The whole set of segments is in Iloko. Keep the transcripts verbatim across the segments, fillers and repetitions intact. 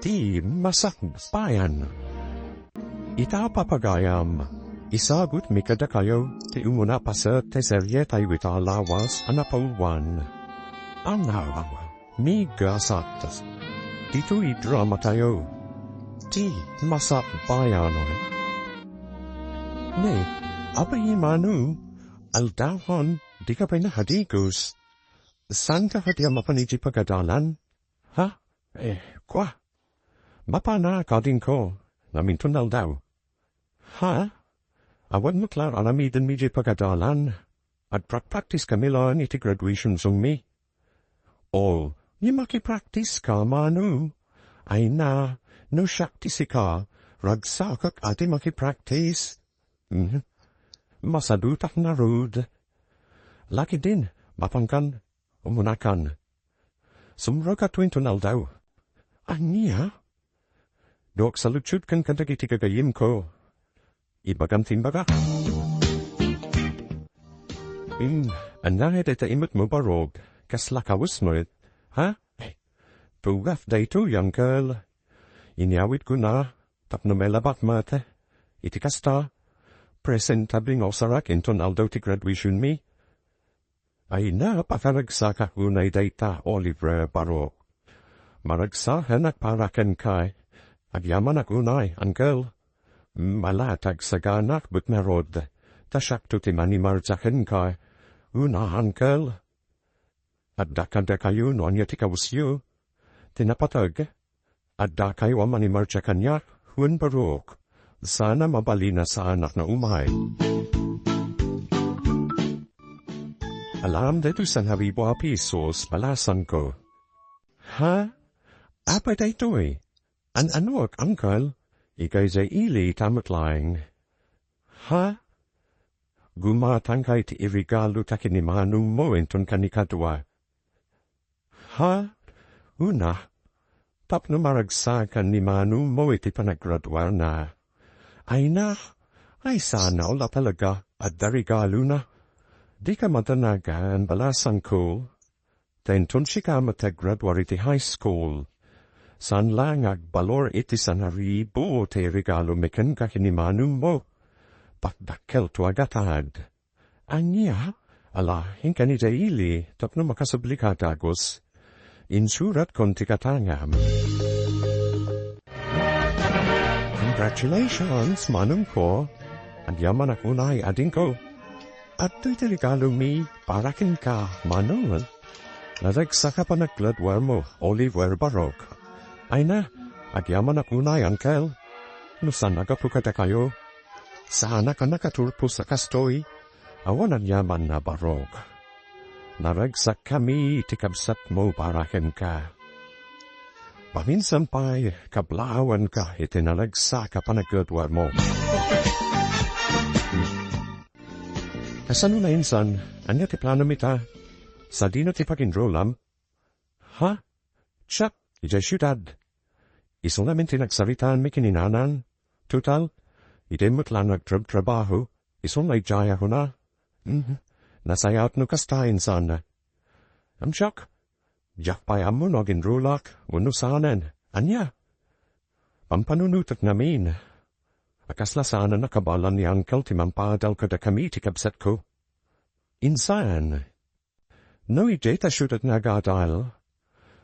ti masakbayan. Ita, papagayam, isagutmi kadakayo ti umuna paset ti serie tayo ita lawas a napauluan. Ang nawa, migasat. Ditoy drama tayo, ti masakbayan. Ne, apay ni Manu, aldawan, dika pay nahadigus. Saan ka kadi a mapan iti pagadalan? Ha? Eh, kua. Mapana, kadingko, naminton aldaw. Ha? Awan met la aramiden mi diay pagadalan. Agprakpraktiskami laeng iti graduation songmi. Oh, ni makipraktiska, Manu? Ay na, no siak ti sika, ragsakak a ti makipraktis. Mhm. Masadutak ngarud. Lakidin, mapankan, umunakan. Sumrek a tuinton aldaw. Ania? Dok saludsod ken kadagiti gagayemko. Ibagam ti imbagak. Im, ania ngay dayta imetmo, Barok? Kasla kawes met? Ha? Tugaf daytoy, uncle. Inyawidko na, tapno mailabak met. Iti kasta, presentable nga usarak inton aldaw ti graduationmi. Ay na, pakaragsakak unay dayta, Oliver, Barok. Maragsakenak para kenka. Agyamanak unay, uncle. Mala ta agsaganak met ngarud, ta siakto ti manimarja kenka. Una, uncle. Adda kadakayo no ania ti kawesyo. Ti napateg, addakayo a manimarja kaniak, wen, Barok. Saan a mabalin a saanak nga umay. Alaem daytoy sangawibo a pesos, balasanko. Ha? Apay daytoy? An-anoak, uncle? Ikay diay ili ita met laeng. Ha? Gumatangka iti iregalo ta ken ni Manongmo inton kanikadua. Ha? Una, tapno maragsakan ni Manongmo iti panagraduarna. Ay na, ay sana la talaga, adda regalona. Dika madanagan, balasanko. Ta inton sika met ti aggraduar iti high school, saan la nga agbalor iti sangawibo ti regalomi kenka ken ni Manongmo. Pagdakkelto a gatad. Ania? Ala, inkani diay ili, tapno makasublika dagus. Insuratkon ti gatangam. Congratulations, manongko. Agyamanak unay, adingko. Adtoy ti regalomi para kenka, manong. Naragsak a panagraduarmo, Oliver, Barok. Ay na, agyamanak unay, uncle. No saan a gapu kadakayo, saanak a nakaturpos a kastoy. Awan aniaman a, Barok. Naragsakkami iti kabsatmo para kenka. Maminsan pay, kablawanka iti naragsak a panagraduarmo. Kasano nainsan, ania ti planom ita? Sadino ti pag-enrollam? Ha? Siak, idiay siudad. Isu ngamin ti nagsaritaanmi ken ni nanan. Total, idiay met la nagtrabtrabaho, isu nga idiay a kuna. Mhm. Nasayaat no kasta, insan. Ngem siak, diak pay ammo no aginrolak wenno saanen. Ania? Pampanunotek ngamin. A kasla saan a nakabaelan ni Uncle ti mampaadal kadakami ti kabsatko. Insan. No idiay ta siudad nga agadal,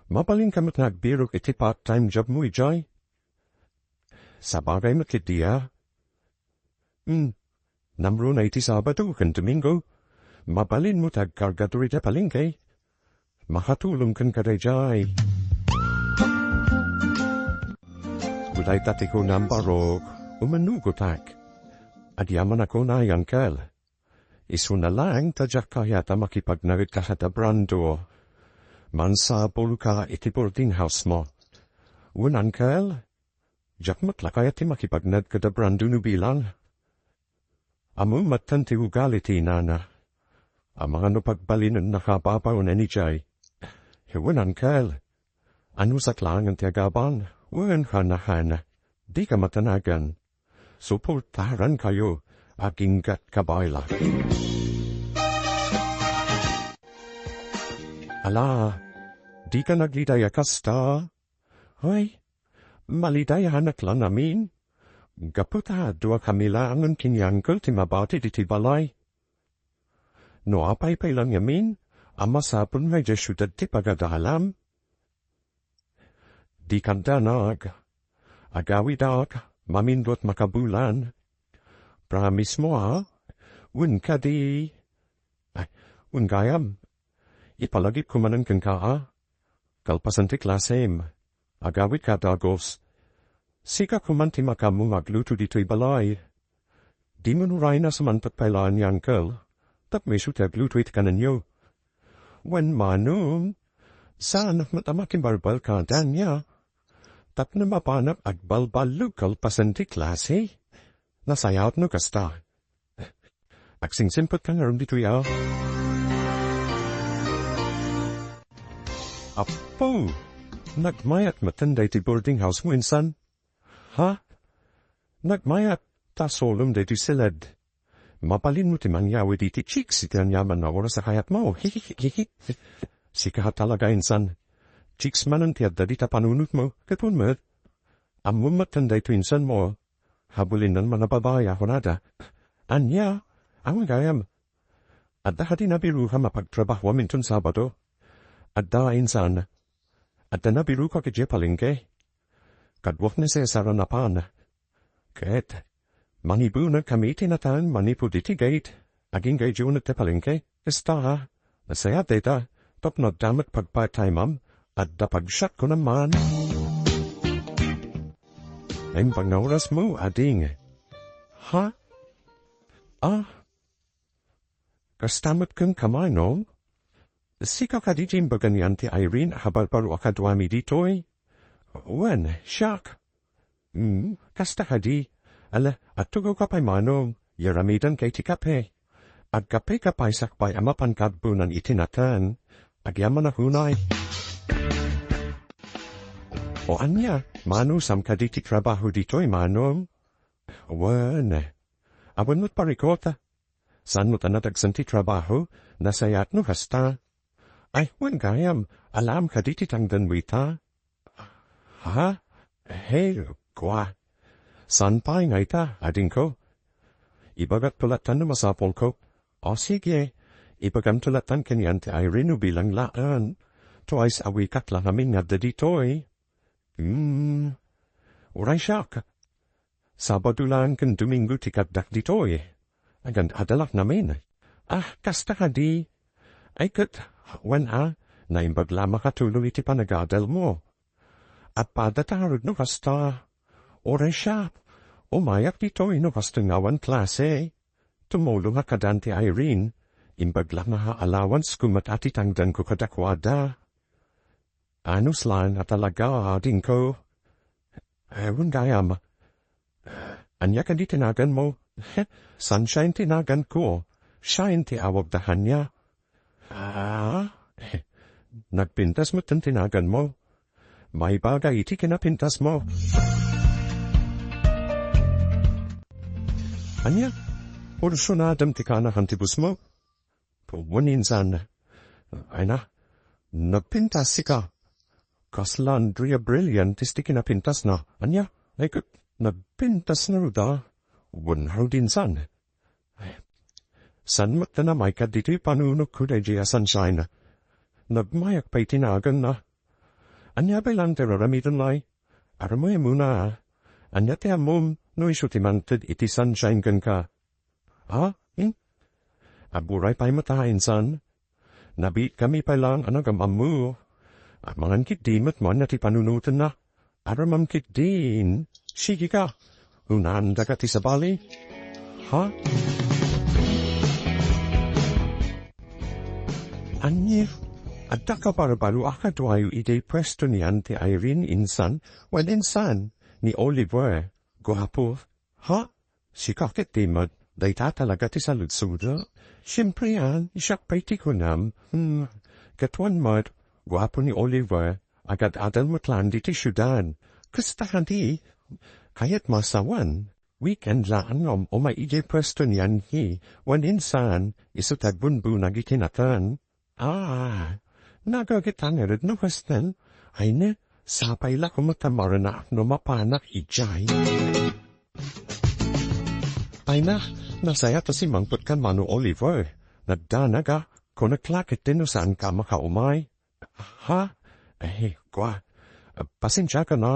mabalinka met nga agbirok iti part-time jobmo idiay. Sabagay met ketdi a. Hmm, namruna iti Sabado ken Domingo, mabalinmo ti agkargador idiay palengke. Makatulong kenka daydiay. Dayta ti kunam, Barok, umanugotak. Agyamanak unay, Uncle. Isuna laeng ta diak kayat a makipagnarudka kada Brando. Mansapulka iti boarding house mo. Wen, Uncle, diak met la kayat ti makipagnad kada Brando no bilang. Ammom metten ti ugali ti inana. Amangan no pagbalinennaka babaonen idiay. Wen, Uncle, anusak laengen ti agabang, wen, hanahan, dika madanagan. Suportarankayo, aginggatka baylak. Ala, dika nagliday a kasta? Ay, Malidayanak la ngamin. Gapu ta dua kami laengen ken ni Uncle ti mabati ditoy balay. No apay pay la ngamin a masapul nga idiay siudad ti pagadalam. Dika addanak. Agawidak, mamindut makabulan. Promise mo, a? Wen kadi? Ay, wen gayam. Ipalagipko manen kenka, a? Kalpasan ti klasem. Agawidka a dagus. Sika koman ti makaammo nga agluto ditoy balay. Dimo uray nasamantak pay laeng ni Uncle. Tapno isu ti agluto iti kanenyo. Wen manong, saanak met a makimbalbal kada ania. Tapno mapanak agbalballog kalpasan ti klase. Nasayaat no kasta. Agsingsimpet ka ngarud ditoy, a? Apo, nagmayat metten daytoy boarding house mo insan? Ha? Nagmayat, ta sulom daytoy siled. Mabalinmo ti mangyawid iti chicks iti aniaman a oras a kayatmo. Sika talaga insan. Chicks manen ti adda dita panunotmo, ket wen met. Ammom metten daytoy insan mo. Habulinnan man a babai a kunada. Ania? Awan gayam. Adda kadi nabiruam a pagtrabahuam inton Sabado? Adda insan. Adda nabiruak idiay palengke. Kaduak ni Cesar a napan. Ket, mangibunankami iti natan manipud iti gate, agingga idiay uneg ti palengke. Kasta, nasayaat dayta, tapno adda met pag-part-time-am, adda pagsiakko naman. Naimbag nga orasmo, ading. Ha? Ah? Kasta met kenka, manong? Sika kadi ti imbaga ni Auntie Irene a barbaro a kaduami ditoy? Wen, siak. Hmm, kasta kadi. Ala, atugawka pay, manong. Yaramidanka iti kape. Agkapeka pay sakbay a mapanka agbunan iti natan. Agyaman a unay. O ania, manusam kadi ti trabaho ditoy, manong? Wen. Awan met parikot. Saan met a nadagsen ti trabaho, nasayaat no kasta. Ay, wen gayam, alaam kadi ti tangdanmo ita? Ha? Hey, kua. Saan pay nga ita, adingko? Ibagakto lattan no masapulko. O sige, ibagamto lattan ken ni Auntie Irene no bilang laeng. Twice a week-ak la ngamin nga adda ditoy. Hmm. Uray siak. Sabado laeng ken Domingo ti kaddak ditoy. Agan-adalak ngamin. Ah, kasta kadi. Ay ket, wen a, naimbag la makatulong iti panagadalmo. Appada ta ngarud no kasta. Uray siak. Umayak ditoy no kasta nga awan klase. Tumulongak kada Auntie Irene. Imbag la nga allowance ko met a ti tangdanko kadakuada. Anus laeng a talaga, adingko. Wen gayam. Ania kadi ti naganmo? Sunshine ti naganko. Shine ti awagda kaniak. Ah? Nagpintas metten ti naganmo. Maibaga iti kinapintasmo. Ania? Pursunadem ti kanakan ti busmo? Wen insan. Ay na, nagpintas sika. Kasla Andrea Brillantes ti kinapintasna. Ania? Ay ket, nagpintas ngarud a. Wen ngarud insan. Saan met ta namayka ditoy panunotko daydiay a Sunshine? Nagmayak pay ti naganna. Ania pay laeng ti ar-aramidem, Nay? Arammoyamon a. Ania ti ammom no isu ti mangted iti Sunshine kenka? Ha? Hmm? Aguray pay met a insan. Nabiitkami pay laeng a nagam-ammo. Amangan ketdi met no ania ti panunotenna. Aramam ketdin. Sige ka. Unaan daga ti sabali. Ha? Ania? Adda kabarbaro a kaduayo idiay puesto ni Auntie Irene insan? Wen insan, ni Oliver. Guapo. Ha? Sika ketdi met, dayta talaga ti saludsodek? Siempre a, siak pay ti kunam. Hmm, ket wen met, guapo ni Oliver, agad-adal met laeng ditoy siudad. Kasta kadi, kayatmo a sawen, weekend laeng nga um-umay idiay puesto ni Anhi, wen insan, isu ti agbunbunag iti natan. Ah, nagaget a ngarud no kasten? Ay ne, Sapay la koma ta marana no mapanak idiay. Ay na, nasayat a simangpet kan Mano Oliver. Nagdanag a, kunak la ket no saanka makaumay. Ha? Eh, kua. Pasensiakan a.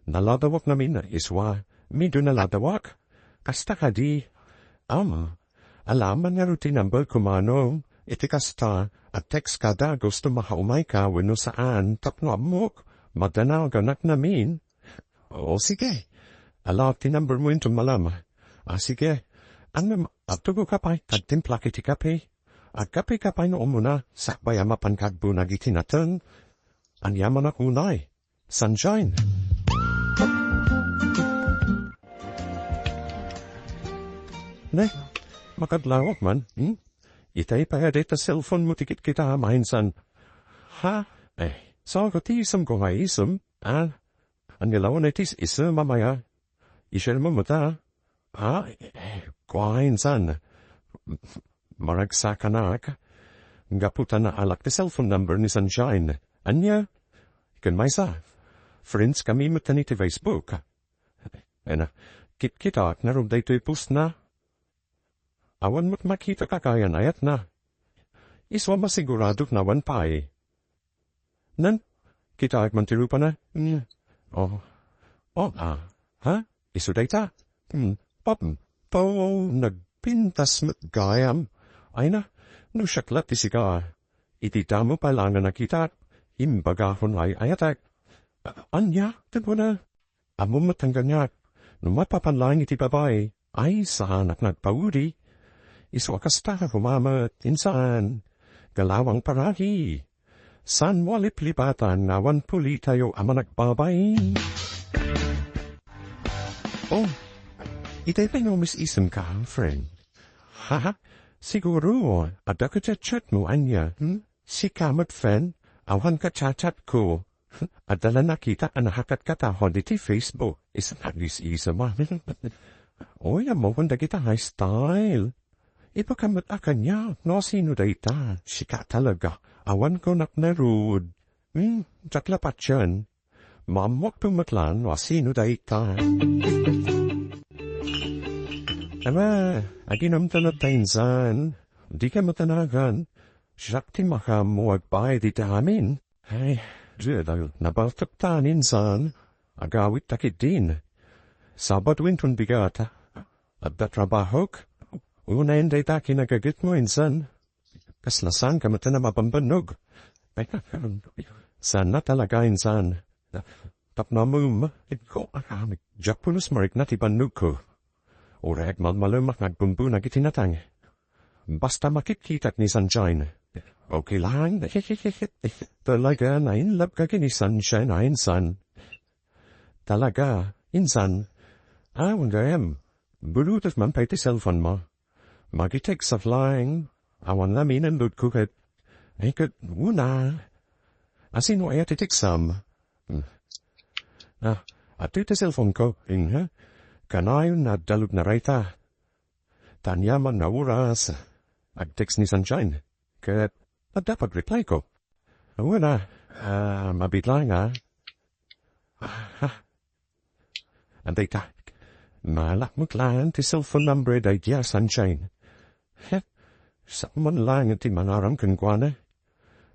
Naladawak ngamin, isua. Medio naladawak? Kasta kadi. Am, alaman nga ti number ko Mano. Iti kasta, a-text ka da gusto makaumayka wenno saan tapno ammok. Madanaganak ngamin. O, sige. Ala ti number mo inton malam. Ah, sige. Ngem, adtogoka pay, tagtimplak iti kape. Agkapeka pay no umuna, sakbay a mapanka agbunag iti nateng. Ania man a kunay? Sunshine. Ne, makadlawak man, hmm? Itay pay a dayta cellphone mo ti kitkita a mainsan. Ha? Eh, sao ti isem ko nga isem? Ah, ania lawen ti isem a maya? Ishare mo met a? Ah, eh, kua insan. Maragsakanak. Gapu ta naalak ti cellphone number ni Sunshine. Ania? Ken maysa, friends kami met iti Facebook. Ena, kitkitaak ngarud daytoy post na. Awan met makita kakayan ayatna. Isua masiguradok nga awan pay. Nan, kitaek man ti rupana. Mm. Oh. Oh, ah. Ha? Isu dayta? Mm. Pap, pao, nagpintas met gayam. Ay na, no siak la ti sika. Iti damo pay la nga nakitak, imbagakon ay ayatek. Ania, ti kuna? Ammom met a kaniak, no mapapan laeng iti babai, ay saanak nagpauli. Isu a kasta koma met, insan, galawang paragi. Saanmo a liplipatan nga awan pulitayo a managbabai. Oh, itay pay no mis-isemka, friend. Haha, siguro, adda ka chat-chat mo, ania, hmm? Sika met, friend, awan ka chat-chat ko. Adda la nakita a nahakatka tahon iti Facebook. Isu nga agis-isem a. Oy, ammokon dagita nga style. Ipakam met a kaniak, no sino dayta? Sika talaga. Awan ko naknarud. Hmm, diak la patien. Maammok met laeng no sino dayta. Ama, aginamta met ta insan. Dika matanagan. Siak ti makaammo agbayad iti amin. Ay, diay, nabaltek ta insan. Agawidta ketdin. Sabado inton bigat. Adda trabahok. Unayen dayta kinagagetmo insan. Kasla saanka met a mabambannog. Ay, saanna talaga insan. Tapno ammom, igko, aramid. Diak pulos marikna ti bannogko. Uray agmalmalemak nga agbumbunag iti nateng. Basta makitkitak ni Sunshine. Okay lang. Talaga, na-in love ka ken ni Sunshine, a insan. Talaga, insan. Awan gayam. Bluetooth man pay ti cellphone mo. Makitext offline. Awan la minindotko ket. Ay, ket una. A sino aya ti tekstam? Hmm. Ah, adtoy ti cellphone ko. Inha. Kanayon nga adda lugna dayta. Ta ania man nga oras, agtext ni Sunshine. Ket adda pag-reply ko. Una, ah, mabiit laeng a. Ah, dayta. Malak met laeng ti cellphone number daydiay a Sunshine. Heh, saan man laeng ti mangaram kenkuana.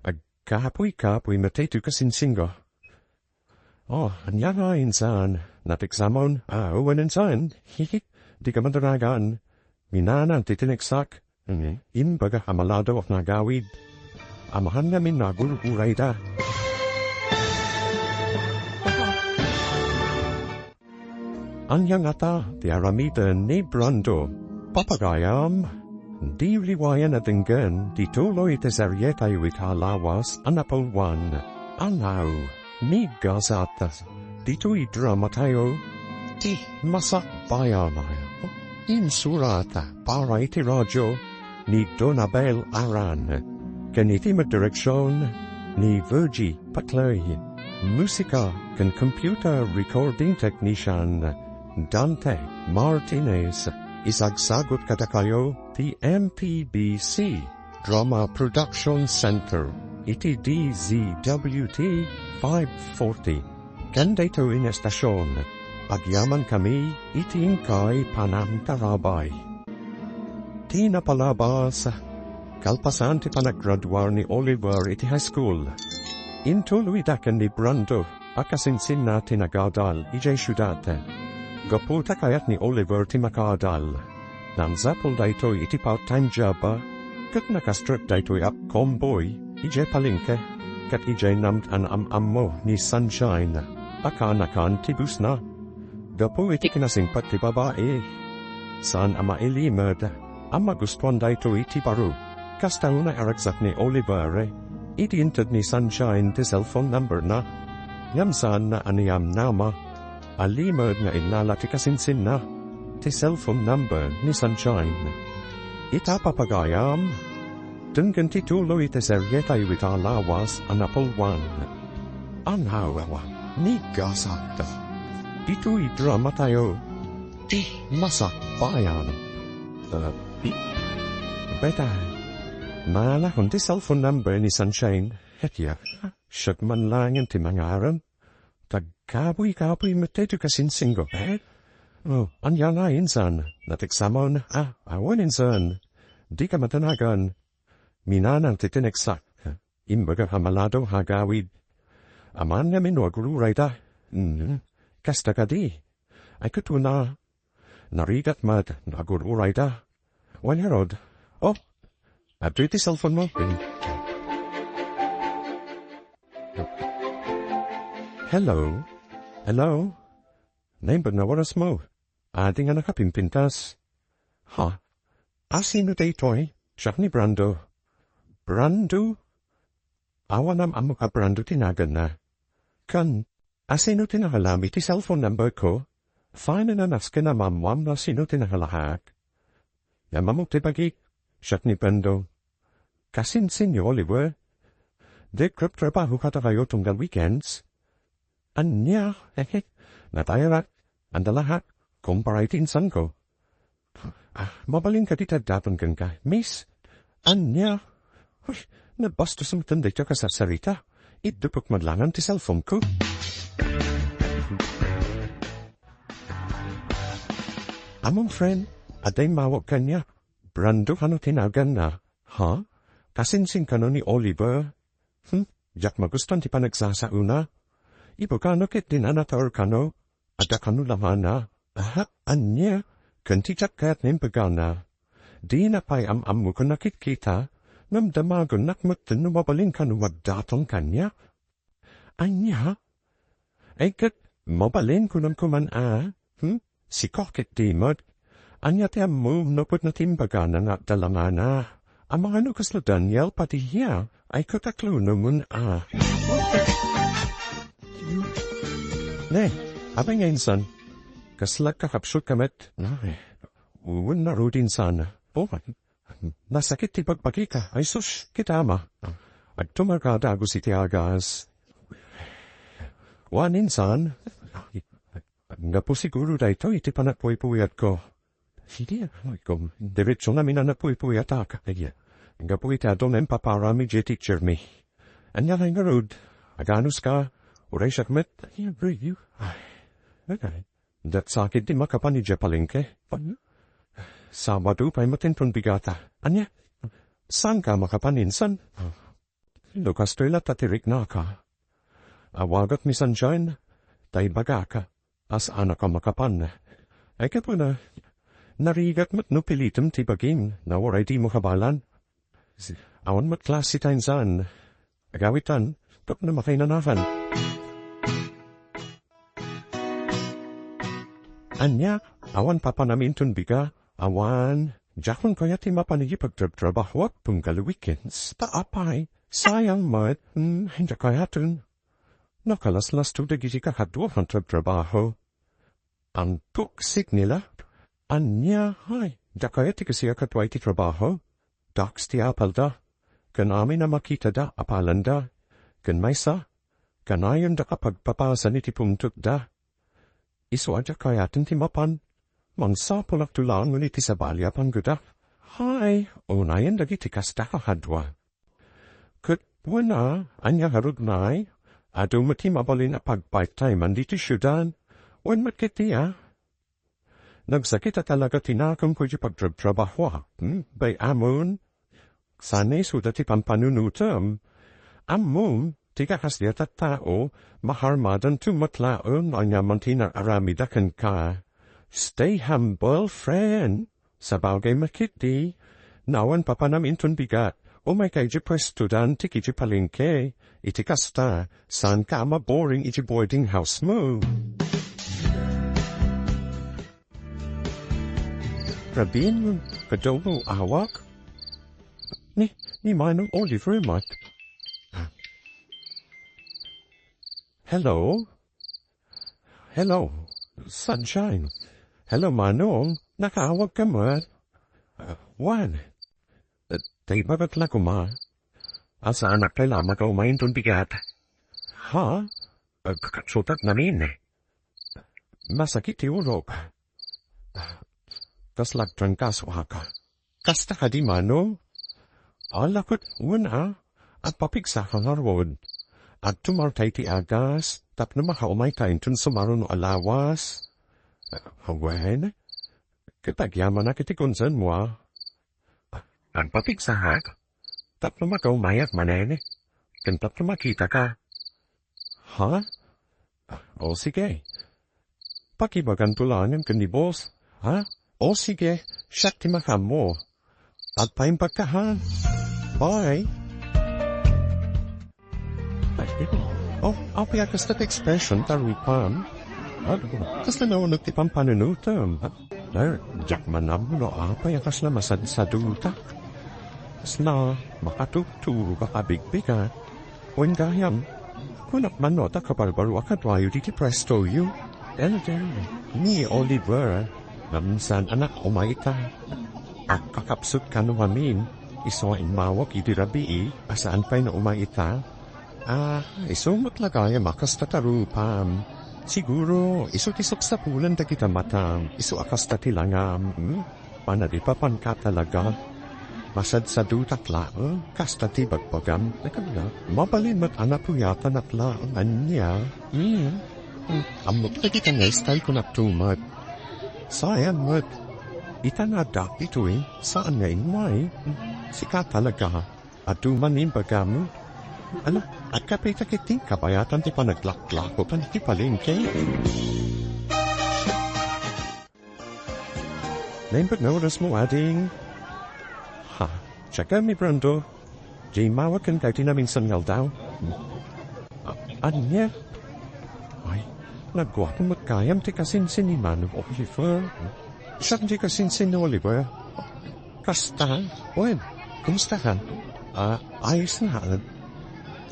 Agkapuy-kapuy met daytoy a singsingko. Oh, ania nga insan, natekstamon? Ah, wen insan. Hihi, dika madanagan. Minana ti tineksak. Mhm. Imbaga a maladaw a nagawid. Amahan ngamin nga agurgurayda. Ania ngata ti aramiden ni Brando? Papagayam, di liwayan a denggen ti tuloy ti serietayo ita a lawas a napauluan. Anaw, migasat. Ditoy dramatayo, ti Masakbayan. Insurat para iti radio ni Donabel Aran, ken iti met direksion ni Virgie Paclay. Musika ken computer recording technician Dante Martinez. Isagsagut kadakayo ti M P B C Drama Production Center. iti D Z W T five forty. Ken daytoy nga estasion, agyamankami iti inkay panangtarabay. Ti napalabas, kalpasan ti panaggraduar ni Oliver iti high school, intuloyda ken ni Brando a kasinsinna ti nagadal idiay siudad. Gapu ta kayat ni Oliver ti makaadal, nangsapul daytoy iti part-time job, ket nakastrek daytoy a convoy idiay palengke ket idiay nam-, an-am-ammo ni Sunshine a kaanakan ti busna. Gapu iti kinasingpet ti babai, saan a mailimed a magustuan daytoy ti baro. Kasta unay a ragsak ni Oliver idi inted ni Sunshine ti cellphone number na. Ngem saanna a niyamnama a limed nga innala ti kasinsinna ti cellphone number ni Sunshine. Ita, papagayam, denggen ti tuloy ti serietayo ita a lawas a napulwan. Anawawa, ni gasat. Ditoy dramatayo, ti masakbayan. Uh, beta, malakon ti cellphone number ni Sunshine. Ket ya, siak man laengen ti mangarem. Tagkabuy-kabuy met daytoy kasinsinko. Eh? Oh, ania nga insan? Nateksamon? Ah, awan insan. Dika matanagan. Minanang ti tineksak. Imbagak a maladaw nga agawid. Amanna met no agururayda. Mm, kasta kadi. Ay, ket una, narigat met no agururayda. Wen ngarud, oh, adtoy ti cellphone mo. Hello? Hello? Naimbag nga oras mo. Adi nga nakapimpintas. Ha? A, sino daytoy? Siak ni Brando. Brando? Awan am-ammok a Brando ti naganna. Ken, a, sino ti nangalam iti cellphone number ko? Fine, nanasken a maammoam no sino ti nangalaak. Ngem ammok ti bagik, siak ni Brando. Kasinsinyo, Oliver? Diak trabtrabaho kadakayo tunggal weekends. Ania? Natayrak, andalahak, kumpara iti insanko. Ah, mabalin kadi ti addaton kenka, miss? Ania? Uy, nabastos metten daytoy a kasarsarita. Iddupek met laengen ti cellphone ko. Ammom, friend, adda immawag kaniak. Brando kano ti naganna. Ha? Kasinsin kano ni Oliver? Hmm, diak magustuan ti panagsasaona. Ibagana ketdi a nataur kano. Adda kano lamana. Aha, ania? Ken ti diak kayat nga imbagana. Dina pay am-ammo ken nakitkita, ngem damagennak metten no mabalin kano addaton kaniak. Ania? Ay ket, mabalin kunam koma a, hmm? Sika ketdi met. Ania ti ammom no pudno ti imbagana nga adda lamana? Amangan no kasla Daniel Padilla, ay ket aklonomen a. Ne, apay nga insan? Kasla agkakapsutka met? Ay, wen ngarud insan. Oh, nasakit ti bagbagika. Ay sus, kita ama. Agtumarka a dagus iti agas. Wen insan, gapu siguro daytoy iti panagpuypuyatko. Sidi, kum, diretso ngamin a nagpuypuyatak. Ay, gapu iti adu nga impaparam idiay teacher mi. Ania ngay ngarud? Aganuska? Uray siak met? Ay, ay. Diak sakit ti makapan idiay palengke. Sabado pay met inton bigata. Ania? Saanka makapan insan? No kastoy latta ti riknaka, awagak ni Sunshine, ta ibagak a saanaka makapan. Ay, ket kuna, narigat met no pilitem ti bagim, no uray dimo kabaelan. Awan met klase ta insan. Agawitan, tapno makainanakan. Ania, awan papanam inton biga? Awan, diakon kayat ti mapan idi pagtrabtrabahoak tunggal weekends. Ta apay, sayang met, hmm, diak kayaten. Nakalaslasto dagiti kakaduak a trabtrabaho. Antok signal a? Ania, ay, diak kayat ti kasiak a tua iti trabaho. Daks ti apalda, ken amin a makitada apalanda, ken maysa, kanayonda a pagpapasan iti pungtotda. Isu a diak kayaten ti mapan, mangsapulakto laengen iti sabali a panggedak. Hay, unayen dagiti kasta a kadua. Ket Wen a, ania ngarud, nay? Adu met ti mabalin a pagpaytayman ditoy siudad. Wen met ketdi a. Nagsakit a talaga ti nakemko iti pagtrabtrabahoak. Hmm? Bay-amon, saan isuda ti pampanunotem. Ammom, ti kakasdiay a tattao, maharmadanto met laeng no aniaman ti naaramida kenka. Stay humble, friend. Sabagay met ketdi, no awan papanam inton bigat, umayka idiay puestodan ti idiay palengke. Iti kasta, saanka a maboring idiay boarding house mo. Rabin, kadaw mo awak? Ni, ni Manong Oliver met. Hello? Hello, Sunshine. Hello, Manong. Nakaawagka met? Ah, wen. Ah, tay babet la koma. Saanak pay laeng a umay inton bigat. Ha? Ah, kakatsutak namin. Masakit ti ulok. Kasla agtrangkasoak. Kasta kadi, Manong? Ala ket, wen a, agpapigsaka ngarud. Adto marta iti agas, tapno makaumayka inton sumaruno a lawas. Ah, wen? Ket agyamanak iti concern mo, a. Agpapigsahak, tapno makaumayak manen, ken tapno makitaka. Ha? O, sige. Pakibaganto laeng ken ni boss, ha? O, sige, siak ti makaammo. Agpaimbagka, ha? Bye. Ay, oh, apay a kasta ti expression ta rupam? Ano? Kasta nauneg ti pampanunotem? Ay, diak man ammo no apay a kasla masadsadutak. Kasla makatugtugak a bigbigat. Wen gayam, kunak man no ta kabarbaroak a duayo diti puestoyo. Elder, ni Oliver, ngem saan a nakaumay ita. Agkakapsut kano ngamin, isu a immawag idi rabii a saan pay naumay ita. Ah, isu met la gayam a kasta ta rupam. Siguro, isu ti sapsapulan dagita matang, isu a kasta ti langam. Hmm? Panadipapanka talaga. Masadsadutak laeng, kasta ti bagbagam. Nakadna, mabalin met a napuyatanak laeng ania. Hmm. Hmm. Ammok dagita nga style ko naptumet. Saan met. Ita nga adda ditoy, saan nga immay. Hmm. Sika talaga. Adu man imbagam. Ano, agkapita ketdi kabayatan ti panaglaklakotan iti palengke? Naimbag nga oras mo, ading. Ha, tsaka mi, Brando. Diay immawag kenka iti naminsan nga aldaw. A-, ania? Ay, naguapo met gayam ti kasinsin ni Manong Oliver. Siak diay kasinsin ni Oliver. Kasta? Wen, kumusta ka? Ah, ayos nga.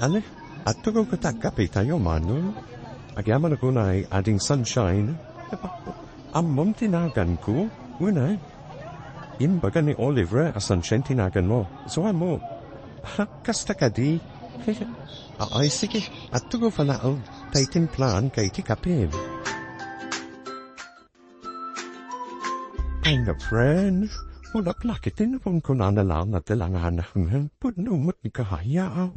Ano? Adtoka ket agkapitayo, Manong? Agyamanak unay, ading Sunshine. Ammom ti naganko? Wen a. Imbaga ni Oliver a Sunshine ti naganmo. So, ammo. Ha, kasta kadi? Ah, ay, sige. Adtoka pay laeng. Ta itimplaanka iti kape. Ay, nga friend, mulaklak iti nurong kunana laeng a ti langana. Pudno met ni kahaya.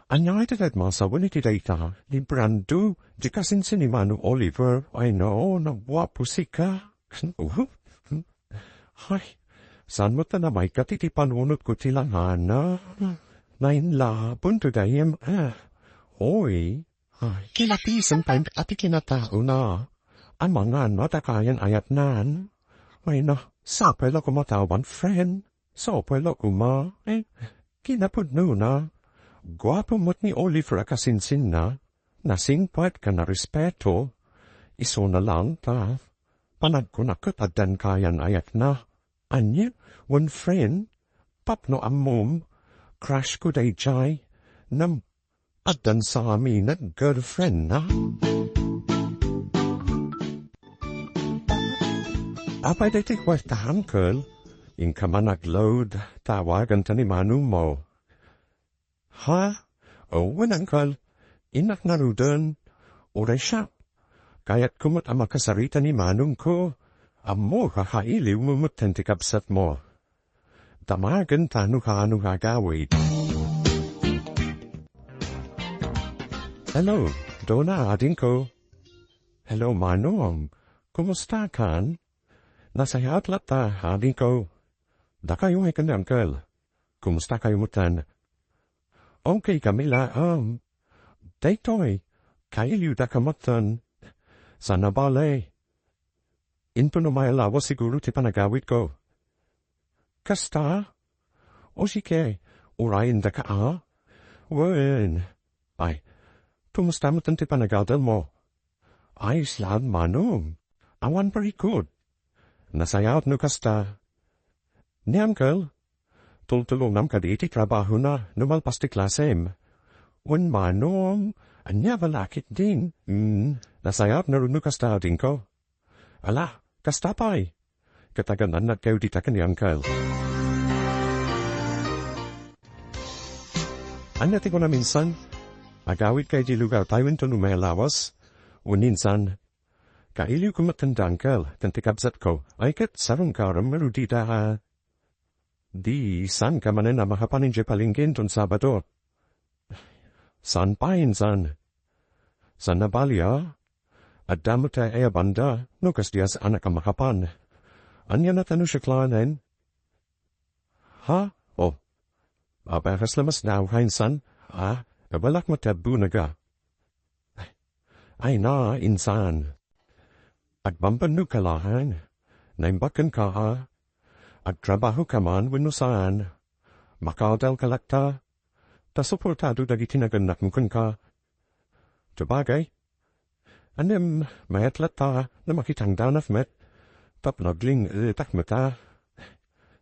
Ania ngay ti ket masawen iti dayta? Ni Brando, diay kasinsin ni Manong Oliver. Ay, no, naguapo sika. Ay, saan met a namaykat iti panunotko ti langana? Nainlabon to dayem, ah. Oy, Ay, kinapisem pay a ti kinataona. Amangan no ta kayan ayatnan. Ay na, sapay la koma ta awan friend. Sapay la koma. Eh, kinapudnona. Guapo met ni Oliver a kasinsinna. Nasingpet ken narespeto. Isuna laeng ta. Panagkunak ket addan kayan ayatna. Ania, wen friend? Tapno ammom, crush ko daydiay. Ngem, addan sa amin a girlfriend na. Apay daytoy kuarta, uncle? Inka man agload, tawagan ta ni manongmo. Ha? O, wen, uncle. Innak ngaruden. Uray siak. Kayatko met a makasarita ni manongko. Ammok a kailiwmo metten ti kabsatmo. Damagen ta no kaano nga agawid. Hello, Donna, adingko. Hello, Manong. Kumusta kan? Nasayaat latta, adingko. Dakayo ngay ken ni Uncle. Kumusta kayo metten? Okay kami laeng. Daytoy, kailiwda ka metten. Saan a bale. Inton umay a lawas siguro ti panagawidko. Kasta? O sige, urayen daka a? Wen. Ay, kumusta metten ti panagadalmo? Ayos laeng, Manong. Awan parikut. Nasayaat no kasta. Ni Uncle, tultulongam kadi iti trabahona no malpas ti klasem. Wen, Manong, ania a balakid din? Mm, nasayaat ngarud no kasta, adingko. Ala, kasta pay. Ket agan-annadkayo dita ken ni Uncle. Ania ti kunam insan? Agawidka iti lugartayo inton umay a lawas? Wen insan, kailiwko met ken ni Uncle ken ti kabsatko. Ay ket sarungkarem ngarud dita a. Di, saanka manen a mahapan idiay palengke inton Sabado? Saan pay insan? Saan a bale a? Adda met ti ay a banda, no kasdi a saanak a mahapan. Ania natan no siak laengen? Ha? Oh. Apay a kasla masdaawka insan? Ah, kabalak met ti agbunag a. Ay na, insan. Agbambannogka laeng. Naimbag kenka a. Agtrabahoka man wenno saan. Makaadalka latta. Ta suportado dagiti nagannakmo kenka. Sabagay. Ngem, mayat latta no makitangdanak met. Tapno agling-etak met a.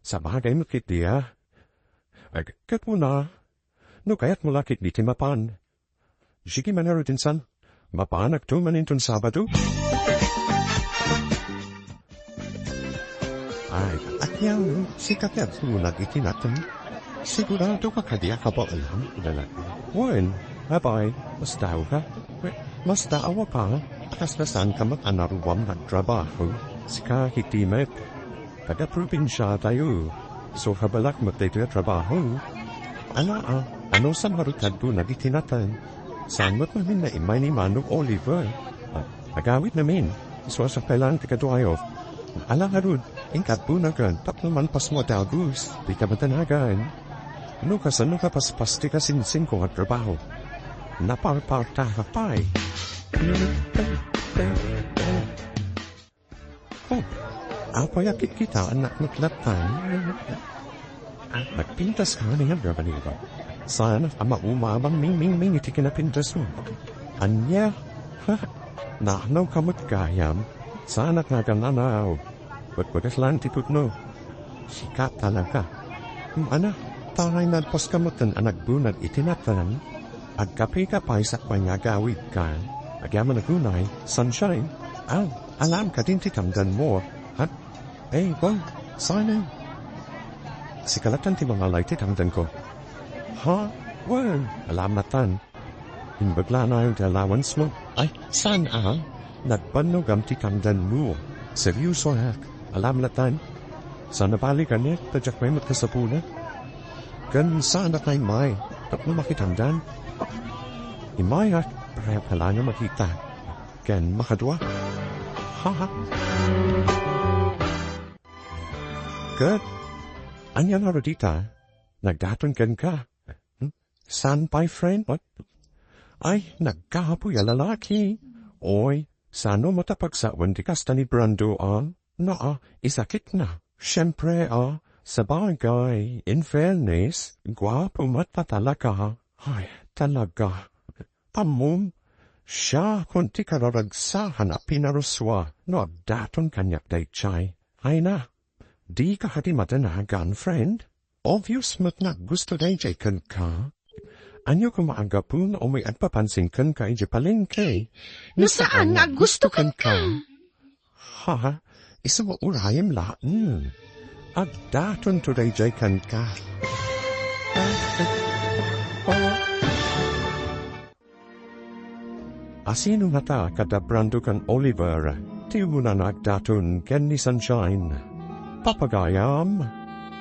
Sabagay met ketdi a. Ag-, ket kuna, no kayatmo la ketdi ti mapan. Sige man ngarud insan. Mapanakto man inton Sabado. Ay, atiaw, sika ti agbunag iti nateng. Sigurado ka kadi a kabaelam? Wen, apay, masdaawka? Masdaaw a pa, kasla saanka met a naruam nga agtrabaho. Sika ketdi met. Taga-probinsiatayo. So, kabalak met daytoy a trabaho. Ala a, anusam ngarud ti agbunag iti nateng? Saan met ngamin naimmay ni Manong Oliver? A-, agawidnamin. Isu a sakbay laeng ti kaduayo. Ala ngarud, inka agbunagen tapno malpasmo a dagus. Dika madanagan. No kasano nga paspas ti kasinsinko nga trabaho? Naparparta ka pay. Oh, apay a kitkitaennak met latta? Ah, nagpintaska ngay, Rabanero. Saan a maumabang mingmingming iti kinapintasmo. Ania? Ha? Naanawka met gayam? Saanak nga agan-anaw. Batbagas laeng ti pudno. Sika talaga. Mana, ta nalpaska metten a nagbunag iti nateng. Agkapeka pay sakbay nga agawidka. Agyamanak unay, Sunshine. Aw, alaam kadin ti tamdanmo. Ha? Ey, boy, Sunny. Sika latta ti mangala iti tamdanko. Ha? Wen, alaam latta. Imbag la a nayon ti allowance mo. Ay, saan a? Nagbannogam ti tamdanmo. Seryosoak. Alaam latta. Saan a bale kaniak, ta diak met kasapulak. Ken saan a nga immay, tapno makitamdan. Immayak, para aya pay laeng a makita. Ken makadua. Ha, ha. Ket, ania ngarud ita? Nagdaton kenka? Hmm? Saan pay, friend? What? Ay, nagkaapoy a lalaki. Oy, saan met a pagsawen ti kasta ni Brando, a? Naa, isakitna. Siempre, a, sabagay, in fairness, guapo met a talaga. Ay, talaga. Ammom, siakon ti kararagsakan a pinarusua no agdaton kaniak daydiay. Ay na, dika kadi madanagan, friend? Obvious met nga aggusto daydiay kenka. Ania koma a gapuna umay agpapansin kenka idiay palengke? No saan nga aggusto kenka? Ha? Isu a urayem laeng. Agdatonto daydiay kenka. Asino ngata kada Brando ken Oliver ti umuna nga agdaton ken ni Sunshine? Papagayam,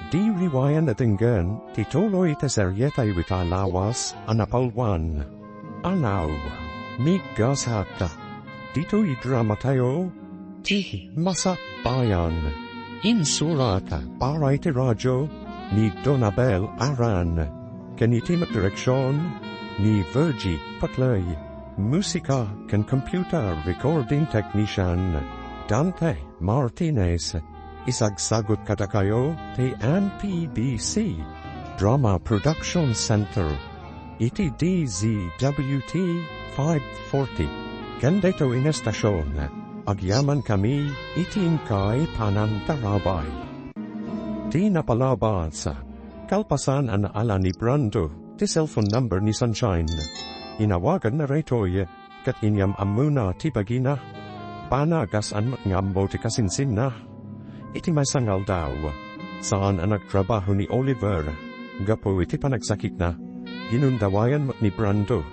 di riwayan a denggen ti tuloy ti serietayo ita a lawas a napalwan. Anaw. Migasat. Ditoy dramatayo, ti Masakbayan. Insurat para iti radio ni Donabel Aran. Ken iti met direksion ni Virgie Patlay. Musika ken computer recording technician, Dante Martinez. Isagsagut kadakayo ti M P B C Drama Production Center iti D Z W T five forty. Ken daytoy nga estasion, agyamankami iti inkay panangtarabay. Ti napalabas, kalpasan a naala ni Brando ti cellphone number ni Sunshine. Inawaganna daytoy ket inyam-ammona ti bagina. Panagasaan met nga ammo ti kasinsinna. Iti maysa nga aldaw, saan a nagtrabaho ni Oliver gapu iti panagsakitna. Ginundawayan met ni Brando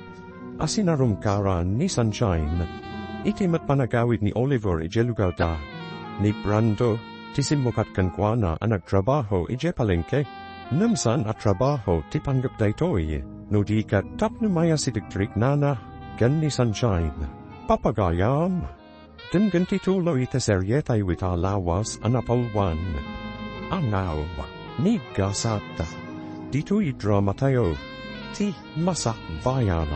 a sinarungkaran ni Sunshine. Iti met panagawid ni Oliver idiay lugarda, ni Brando ti simmukat kenkuana a nagtrabaho idiay palengke. Ngem saan a trabaho ti panggep daytoy, no di ket tapno mayas ti riknana ken ni Sunshine. Papagayam, denggen ti tuloy iti serietayo ita a lawas a napalwan. Angaw, migasat, ditoy dramatayo, ti Masakbayan.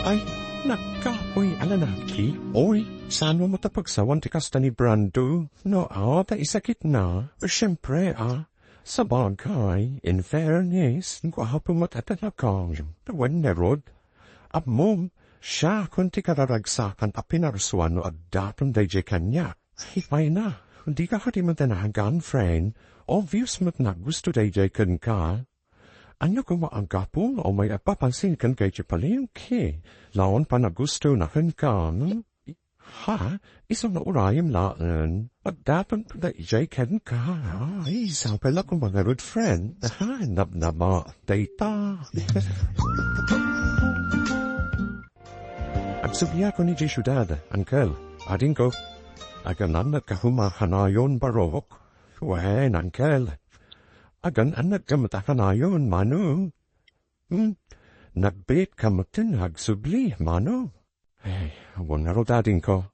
Ay, nagkapoy a lalaki. Oy, saan mo matapagsawan ti kasta ni Brando? No, a, ta isakitna. Siyempre, a. Sabagay, in fairness, guapo met a talaga. Wen ngarud, ammom, siakon ti kararagsakan a pinarsuan no addaton daydiay kaniak. Ipayna, dika kadi madanagan, friend. Obvious met nga gusto daydiay kenka. Ania koma a gapu nga umay agpapansin kenka idiay palengke? Laeng panagustona kenka, hmm? Ha? Isu nga urayem laeng. Addaton daydiay kenka. Ay, sapay la koma ngarud, friend. Ha? Nabnama dayta. Agsubliakon idiay siudad, uncle. Adingko. Agan-annadka koma kanayon, barok? Wen, uncle. Agan-annadka met a kanayon, mano? Hmm? Nagbiitka metten nga agsubli, mano? Ay, wen ngarud, adingko.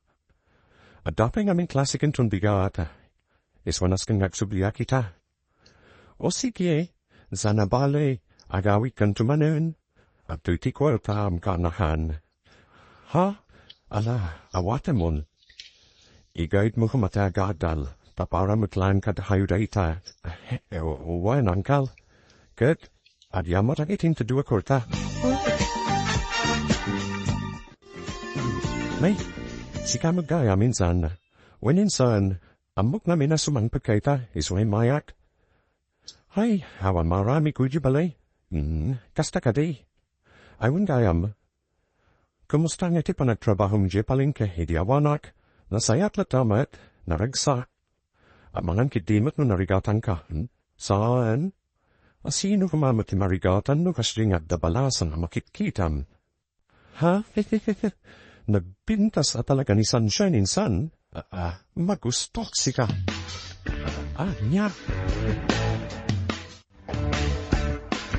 Adda pay ngamin klase kenton bigat. Isu a nasken nga agsubliak ita. O sige, saan a bale, agawidkanto manen. Adtoy ti kuartam, kanahan. Ha? Ala, awatemon. Igayidmo koma ti agadal, ta para met laeng kadakayo dayta. Eh, wen, uncle. Ket, agyamanak iti inted a kuarta. May, sika met gayam insan. Wen insan, ammok ngamin a sumangpet ka ita, isu nga immayak. Ay, awan maaramidko idiay balay. Hmm, kasta kadi. Ay, wen gayam. Kumusta nga iti panagtrabahom idiay palengke idi awanak? Nasayaat latta met, naragsak. Amangan ketdi met no narigatanka, hmm? Saan? A, sino koma met ti marigatan no kasdi nga adda balasan a makitkitam? Ha? Nagpintas a talaga ni Sunshine insan? Ah, ah, magustok sika. Ah, nia.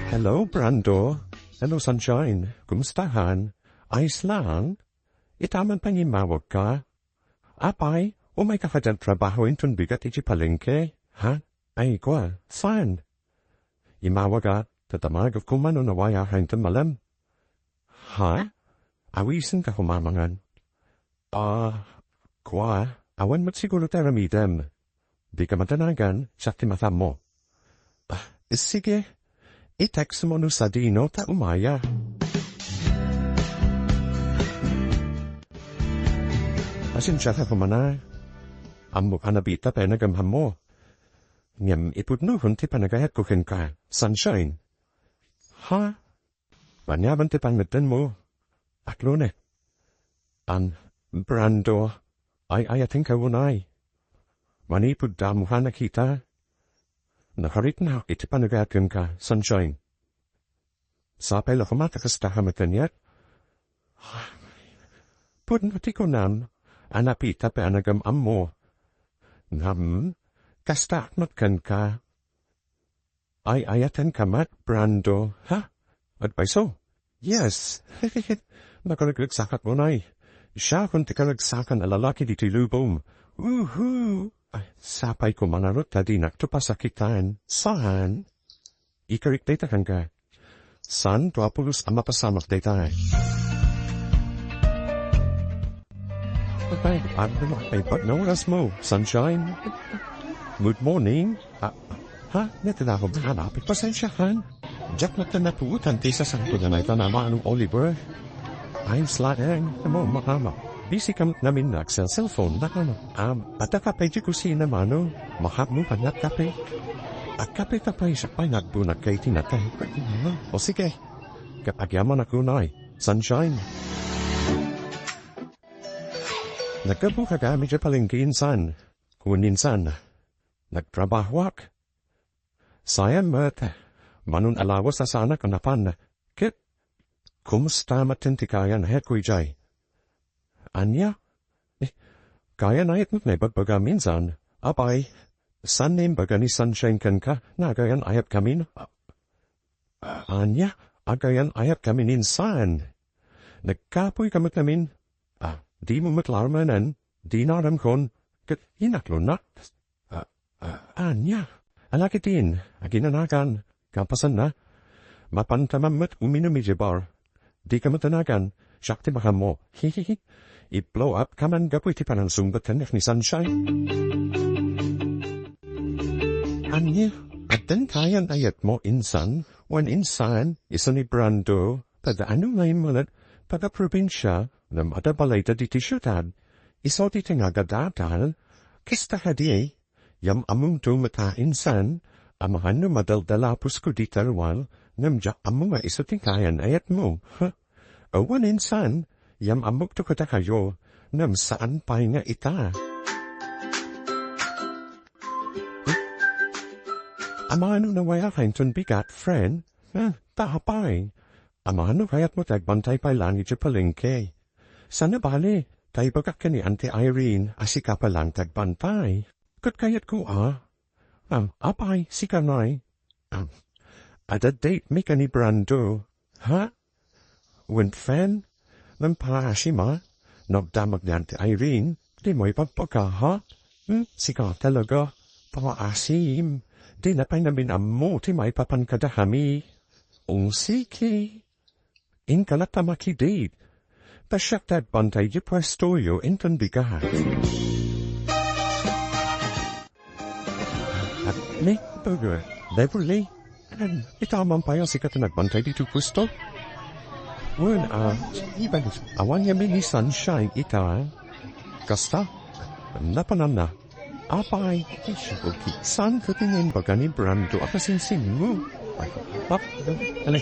Hello, Brando. Hello, Sunshine. Kumustahan? Ayos lang? Ita man pangimmawagka? Apay, umayka kadi a trabaho inton bigat iti palengke? Ha? Ay, kua, saan? Immawagak, ta damagek koma no nawayaka inton malem. Ha? Awisenka koma mangan. Ah, kua, awan met siguro ti aramidem. Dika madanagan, siak ti matammo. Ah, sige. I-text mo no sadino ta umaya. Pasensiaka koma a. Ammok a nabiit ti panagam-ammo. Ngem ipudnokon ti panagayatko kenka, Sunshine. Ha? Aniaman ti pangngetenmo? Aklone. An, Brando, ay-ayatenka unay. Manipud damo a nakita. Nakariknak iti panagayat kenka, Sunshine. Sapay la koma ta kasta ka met kaniak. Pudno ti kunam, a nabiit ti panagam-ammo. Ngem, kastaak met kenka. Ay-ayatenka met, Brando, ha? Agpayso? Yes. Nakaragragsak unay. Siakon ti karagsakan a lalaki ditoy lubong. Woohoo! Ay, sapay ko mangarot ta dinak to pasakitan. Saan? Ikarik dayta kenka. San, dua pulos a mapasamak dayta. Abay, ano mo, ay, pag nauras mo, sunshine? Good morning. Ah, ha? Natala ko ba? Hanapit, pasensya, han. Diak na tanaputan ti sasangko na may tanama anong Oliver. Ay, slaan, mo, makama. Busy kam namin nagsa cellphone na kano. Am, adda kape di kusina mano. Mahap mo panat kape. At kape ta pa isa pa nagbunag kay tinatay. O sige. Kat agyaman ako na ay. Sunshine. Nagkabuka kami di palengke insan. Kun insan. Nagtrabahoak. Sayan met, manon a lawas a saanak a napan. Ket, kumusta met ti kayan a hekko idiay? Ania? Eh, kayan ayat met nga ibagbagam insan. Apay, saan nga imbaga ni Sunshine kenka, nga agayan ayat kamin? Ania? Agayan ayat kamin insan. Nagkapoy ka met ngamin. Ah, dimo met larumanen, dinaramkon, ket inaklonak. Ah, ah, ania? Alakitin, aginanakan, kapasanna. Mapantamam met uminum idiay bar. Dika met anagan, siak ti makammo. Hihihi. I-blow up ka man gapu iti panangsungbatannak ni Sunshine. Ania, addan kayan ayatmo insan, wen insan, isu ni Brando, pada ano nga immulat, pada probinsia, ngem adda balayda ditoy siudad, isu ti nagadatal, kasta kadi, Yam-ammom to met a insan, amangan no madaldalapusko dita ruar, ngem diak ammo nga isu ti kayan ayatmo. Huh? Awan insan, yam-ammok to kadakayo, ngem saan pay nga ita. Huh? Amangan no nawayakan ton bigat, friend? Huh? Ta apay? Amangan no kayatmo ti agbantay pay laeng iti palengke. Saan a bale, ta ibagak ken ni Auntie Irene a sika pay laeng ti agbantay. Ket kayatko a. Ah, apay, sika ngay? Ah, adda date mi ken ni Brando. Ha? Wen Fan? Ngem pangaasim a? No agdamag ni Auntie Irene, dimo ipagbaga, ha? Hmm, sika talaga. Pangaasim. Dina pay namin ammo ti maipapan kadakami. O, sige. Inka latta makidate. Ta siak ti agbantay iti puestoyo inton bigat. At ni, Beverly, ita man pay a sika ti nagbantay ditoy puesto? Wen, ah, awan ngamin ni Sunshine ita. Kasta, napananna. Apay, saan ket ti imbaga ni Brando a kasinsinmo? Ay, pap, ale,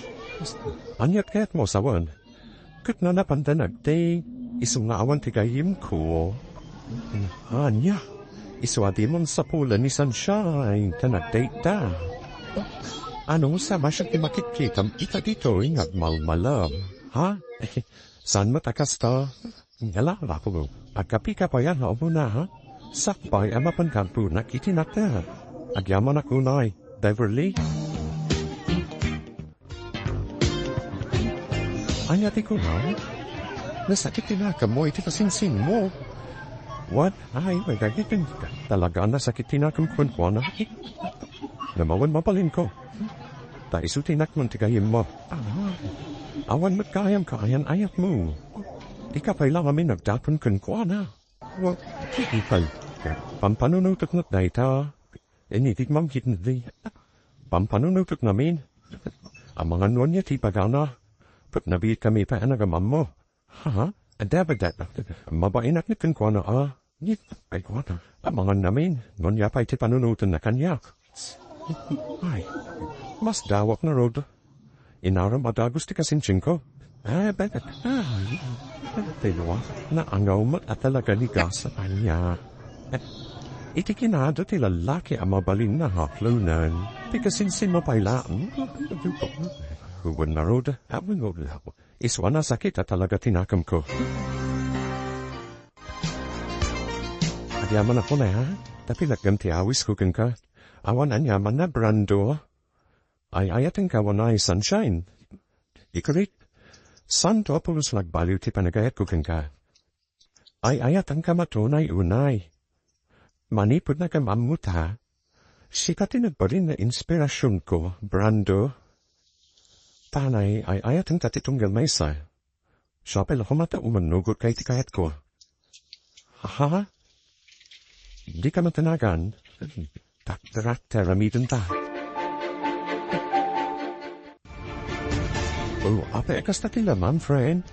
aniat kayatmo sawen? Ket nanapanda nagdate, isu nga awan ti gayyemko. Ania, isu a dimon sapulen ni Sunshine ta nagdate ta. Ano sa masyak ti makitkitam ita ditoy nga agmalmalam, ha? Saan met a kasta? Ngala, Rapulo, agkapika pay a nga umuna, ha? Sakbay a mapan kanto nakiti nata. Agyamanak unay, Beverly. Ania ti kunam? Nasakit ti nakemmo iti kasinsinmo. What? Ay, magagiteng ka. Talaga nasakit ti nakem kenkuana. Namawen mabalinko. Ta isu ti nakmon ti gayyemmo. Ah, awan met kayam kaayan-ayatmo. Dika pay la ngamin agdaton kenkuana. Wa, ipay. Pampanunotek met dayta. Initik mamkit di. Pampanunotek ngamin. Amangan no ania ti ibagana. Ket nabiit kami pay a nagamammo. Ha? Adda ba dat? Mabainak ni kenkuana a. Ni, ay kuana. Amangan namin. No ania pay ti panunotenna kaniak. Ay. Mas dawak na rod. Inaram a dagus ti kasinsinko. Ah, bet. Ah, tayo. Naangaw met a talaga ni gasa kaniak. Iti kinado ti lalaki a mabalin na haklonan. Ti kasinsin mo pay la. Huwag na rod. Huwag na rod. Isu a nasakit a talaga ti nakemko. Agyaman ako na, ha? Tapilagam ti awisko kenka. Awan aniaman na, Brando. Ay-ayatenka wenno, Sunshine? Ikarit, Santo, pulos nagbaliw ti panagayatko kenka. Ay-ayatenka mato unay-unay. Manipud nakaammuta, sika ti nagbalin nga inspirasionko, Brando. Tanay, ay-ayatenta ti tunggal maysa. Siapay la koma ta umannugotka iti kayatko. Ha? Dika matanagan? Takderak ti aramidenta. O, apay a kasta ti laman, friend?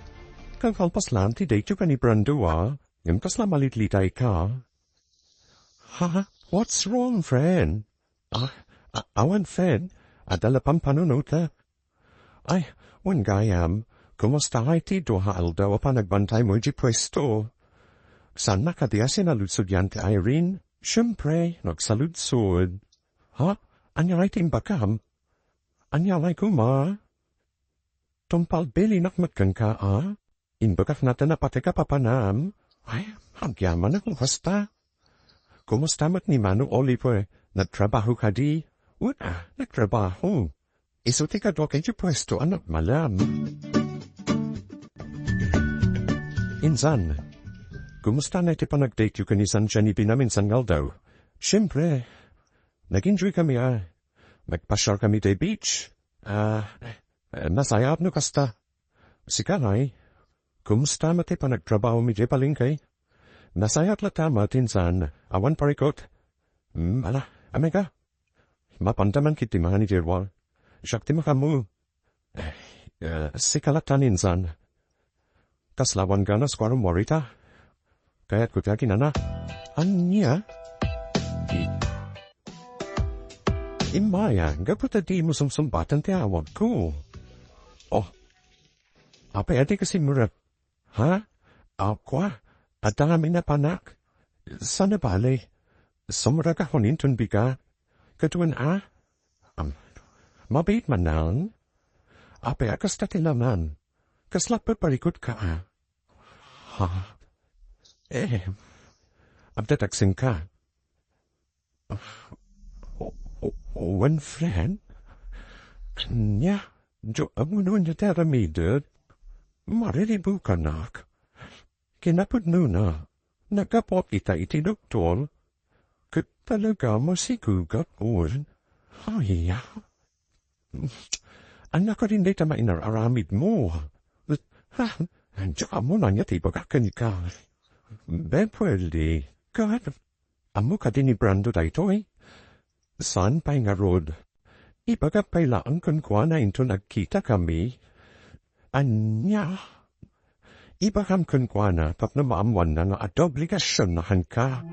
Kalkalpas laeng ti daytoy ken ni Brando, a? Ngem kasla malitlitayka? Ha? What's wrong, friend? Ah, a-, awan, friend. Adda la pampanunotek. Ay, wen gayam, kumusta ngay ti dua nga aldaw a panagbantaymo iti puesto? Saan kadi a sinaludsod yan ti Irene? Siempre, nagsaludsod. Ha? Ania ngay ti imbagam? Ania ngay koma? Tungpal bilinak met kenka, a? Imbagak natan a pati ka papanam. Ay, agyamanak no kasta. Kumusta met ni Mano Oliver? Nagtrabaho kadi? Wen a, nagtrabaho. Isu ti kaduak iti puesto a nagmalam. Insan, kumusta ngay ti panagdateyo ken ni San Jenny binaminsan nga aldaw? Siempre, nag-enjoy kami, a. Nagpasiar kami ti beach. A, nasayaat no kasta. Sika ngay, kumusta met ti panagtrabahom idiay palengke? Nasayaat latta met, insan, awan parikut. Hmm, ala, amin ka? Mapanda man ketdi mangan idiay ruar. Siak ti makaammo. Eh, eh, sika latta, insan. Kasla awan ganas kua rummuar ita? Kayatko ti aginana. Ania? I-, Immay, gapu ta dimo sumsumbaten ti awagko. Oh, apay a dika simrek? Ha? Aw, kua, adda ngamin a panak. Saan a bale? Sumrekak inton bigat. Ket wen a? Am, mabiit manen? Apay a kasta ti laman? Kasla parparikutka a? Ha? Eh, adda tagsenka. O-, o-, wen, friend? Ania, Dios, ammom no ania ti aramidek? Mariribukanak. Kinapudnona, naggapuak ita iti doktor. Ket talaga masikogak, wen. Ay, ania kadin dayta mainar-aramidmo? Ha? Diak ammo no ania ti ibagak kenka. Ben, pwede. Ket, ammo kadi ni Brando daytoy? Saan pay ngarud. Ibagak pay laeng kenkuana inton agkitakami. Ania? Ibagam kenkuana tapno maammoanna nga adda obligasionna kenka.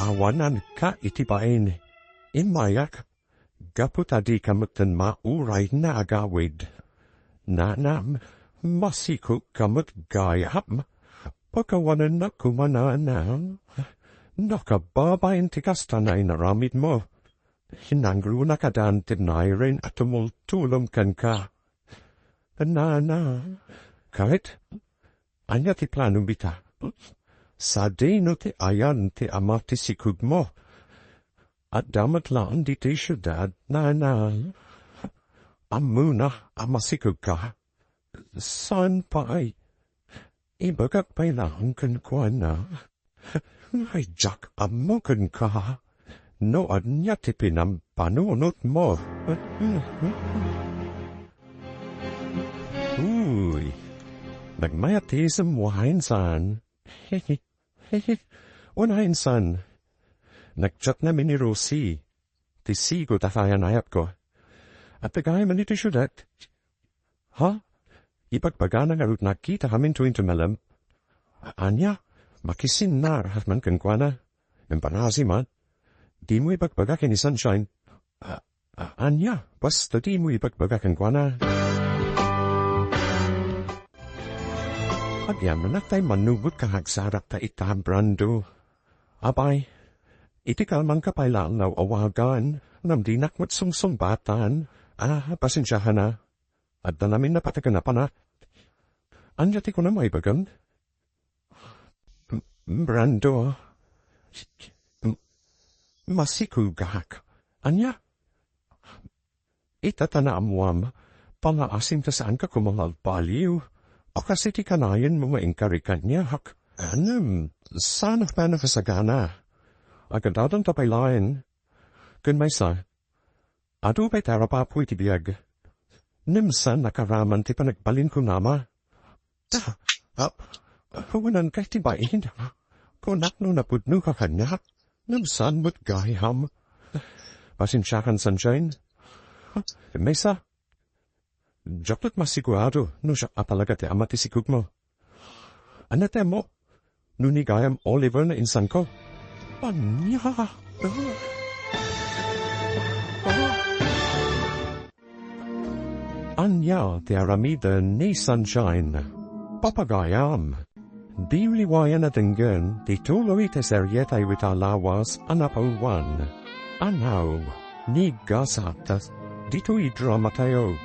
Awananka iti bain. Immayak, gapu ta dika metten mauray nga agawid. Nanam, masikogka met gayam. Pakawanennak koma, nanam. Nakababain ti kasta nga inaramidmo. Hinangruna kadaan ti Nairen a tumultulom kenka. Nana, ket, ania ti planom ita? Sadino ti ayan ti ama ti sikogmo? Adda met laeng ditoy siudad, nana. Ammona a masikogka. Saan pay? Ibagak pay laeng kenkuana. Ay, diak ammo kenka. No ania ti pinampanunotmo. Uy, nagmayat ti isemmo, insan. Wen, insan. Nag-chat ngamin ni Rosie, ti sigo ta ayanayatko. Adda gayam iti siudad. Ha? Ibagbagana ngarud nga agkitakaminto inton malem. A-, ania? Makisinnar man kenkuana. Ngem panasi man. Dimo ibagbaga ken ni Sunshine. A-, a-, ania? Basta dimo ibagbaga kenkuana. Agyamanak tay mannugot ka nga agsarakta ita, Brando. Apay, iti kalmanka pay laeng nga awagan, ngem dinak met sumsumbatan. A, pasensiakan a. Adda ngamin a pataken a panak. Ania ti kunam a ibagam? M-, Brando. M-, masikogak. Ania? Ita ta naammoam, pangaasim ta saanka koma nga agbaliw. O kas iti kanayon mo nga inkari kaniak. Anem, saan a panakasagana. Agad-adal ta pay laeng. Ken maysa, adu pay ti arapapo iti biag. Ngem saan a karaman ti panagbalin kunama. Ta, ah, awanan kay ti bain. Kunak no napudno ka kaniak, ngem saan met gayam. Pasensiakan, Sunshine. Maysa, diak met masigurado no siak a talaga ti ama ti sikogmo. Ania ti ammok no ni gayam Oliver nga insanko? Ania? Ania ti aramiden ni Sunshine? Papagayam. Di liwayan a denggen ti tuloy ti serie tayo ita lawas a napauluan. Anaw, ni gasat, ditoy drama tayo.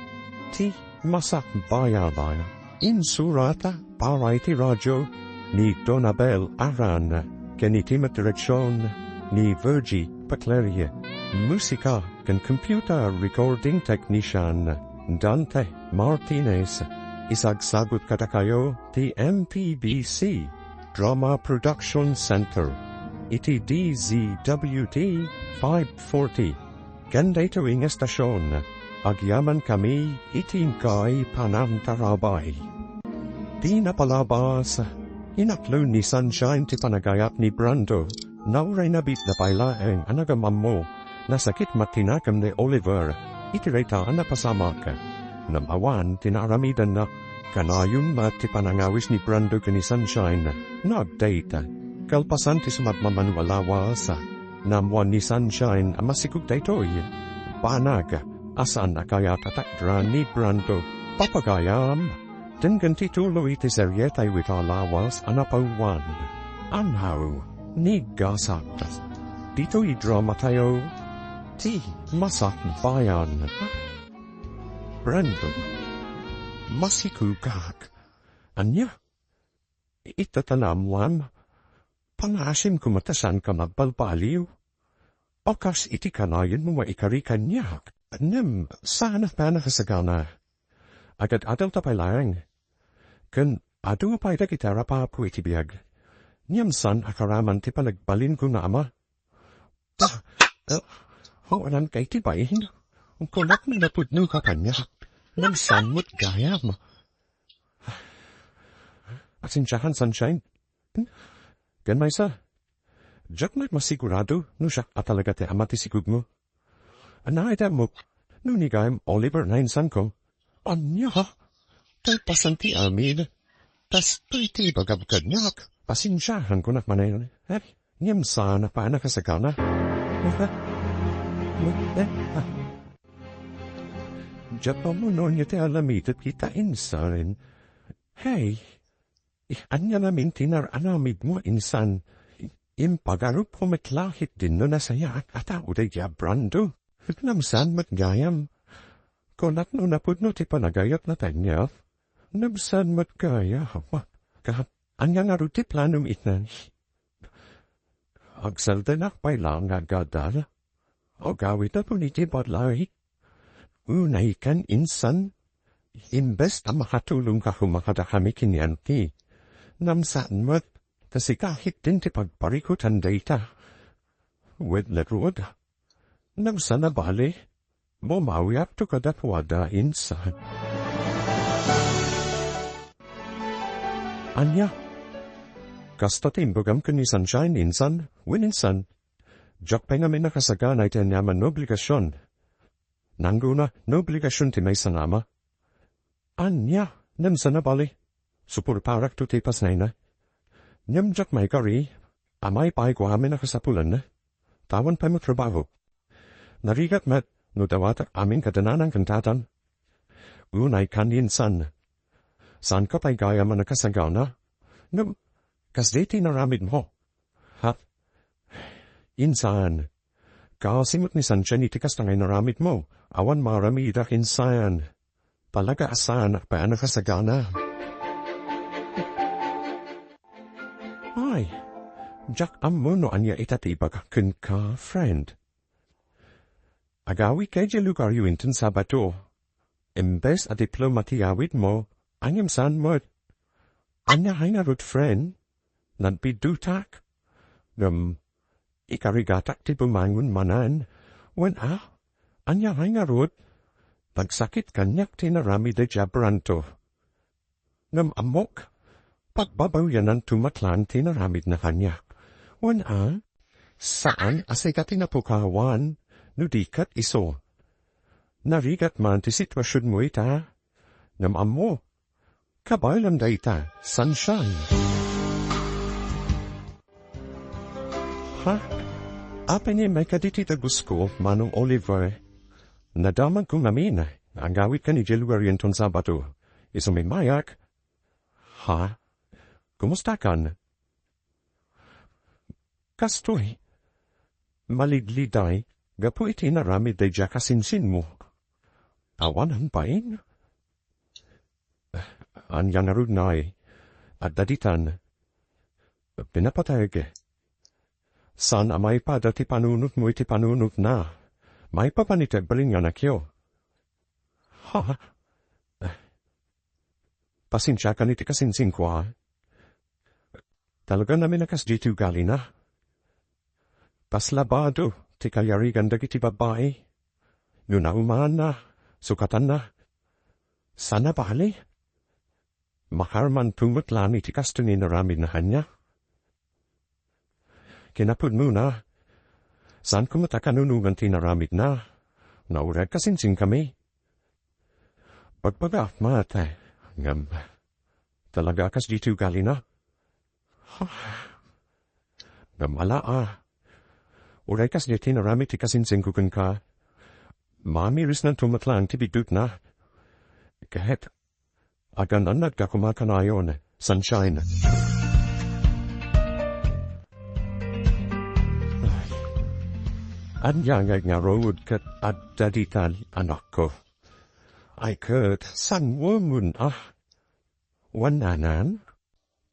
Ti Masakbayan. Insurata para iti radio ni Donabel Aran, ken iti met direksion ni Virgie Pacleria. Musika ken computer recording technician Dante Martinez. Isagsagut kadakayo ti M P B C Drama Production Center iti D Z W T five forty. Ken daytoy nga estasion, agyamankami iti inkay panangtarabay. Ti napalabas, inatlew ni Sunshine ti panagayat ni Brando. Nauray nabitna pay laeng a nagamammo, nasakit met ti nakem ni Oliver iti dayta a napasamak. Ngem awan ti naaramidenna. Kanayon met ti panangawis ni Brando ken ni Sunshine nga ag-date. Kalpasan ti sumagmamano a lawas, naammoan ni Sunshine a masikog daytoy. Banag a saan a kayat a takdran ni Brando. Papagayam, denggen ti tuloy iti serie tayo ita lawas a napauluan. Anaw, ni gasat. Ditoy drama tayo, ti Masakbayan. Brando, masikogak. Ania? Ita ta naammoam, pangaasim koma ta saanka agbalbaliw. O kas iti kanayon mo nga ikari kaniak, ngem saan a panakasagana. Agad-adal ta pay laeng. Ken adu pay dagiti arapapo iti biag. Ngem saan a karaman ti panagbalin kunama. Ta, eh, awanan kay ti bain. Kunak no napudno ka kaniak. Ngem saan met gayam. Pasensiakan, Sunshine. Ken maysa, diak met masigurado no siak a talaga ti ama ti sikogmo. Ania ti ammok no ni gayam Oliver nga insanko? Ania? Kalpasan ti amin. Kastoy ti ibagam kaniak. Pasensiakan kunak manen. Eh, ngem saan a panakasagana. Eh, eh, eh, ah. Diak ammo no ania ti aramidek ita insan. Hey, eh, ania ngamin ti naaramidmo insan? Impagarupko met la ketdin no nasayaat a tao daydi a Brando. Ngem saan met gayam. Kunak no napudno ti panagayatna kaniak. Ngem saan met gayam. Ka, ania ngarud ti planom ita? Agsaldanak pay la nga agad-adal. Agawidakon iti balay. Unaykan insan, imbes a makatulongka koma kadakami ken ni Auntie. Ngem saan met, ta sika ketdin ti pagparikutan dayta. Wen ngarud, ngem saan a bale, bumawiakto kadakuada insan. Ania? Kasta ti imbagam ken ni Sunshine insan, wen insan, diak pay ngamin nakasagana iti aniaman nga obligasion. Nangguna, no obligasion ti maysa nga ama. Ania, ngem saan a bale. Suportarakto ti pasnayna. Ngem diak maikari a maipaayko amin a kasapulanna. Ta awan pay met trabaho. Narigat met no dawatek amin kadananan ken tatang. Unaykan insan. Saanka pay gayam a nakasagana. Ngem, kasdi ti inaramidmo. Ha? Insan. Kaasi met ni Sunshine iti kasta nga inaramidmo. Awan maaramidak insan. Talaga a saan a panakasagana. Ay, diak ammo no ania ita ti ibagak kenka, friend. Agawidka idiay lugaryo inton Sabado. Imbes a diploma ti awidmo, ngem saan met. Ania ngay ngarud, friend? Nagbidutak? Ngem ikarigatak ti bumangon manen. Wen a, ania ngay ngarud? Nagsakit kaniak ti inaramid daydiay a Brando. Ngem ammok, pagbabawiananto met laeng ti inaramidna kaniak. Wen a, saan a sika ti napukawan, no di ket isu. Narigat man ti situasionmo ita. Ngem ammo, kabaelam dayta, Sunshine. Ha? Apay ni may kaditi dagusko, Manong Oliver? Nadamagko ngamin, agawidka idiay lugaryo inton Sabado. Isu met mayak. Ha? Kumustakan? Kastoy, malidliday gapu iti inaramid daydiay a kasinsinmo. Awan pay? Ania ngarud ngay? Adda ditan. Pinapateg. Saan a maipada ti panunotmo iti panunotna. Maipapan iti agbalinganakyo. Ha? Pasensiakan iti kasinsinko, a. Talaga ngamin a kasdi ti ugalina. Paslabado ti kayarigan dagiti babbai. No naumaanna, sukatanna. Saan a bali? Makaarmanto met laeng iti kastoy nga inaramidna kaniak. Kinapudnona, saanko met a kanunongan ti inaramidna. Nauray a kasinsinkami. Bagbagaak met, ngem talaga a kasdi ti ugalina. Ngem ala a. Uray kasdi ti inaramid ti kasinsinko kenka, mamirisnanto met laeng ti biddutna. Ket aganannadka koma kanayon, Sunshine. Ania ngay ngarud ket adda ditan, anakko? Ay ket, sanguemon a. Wen nanam,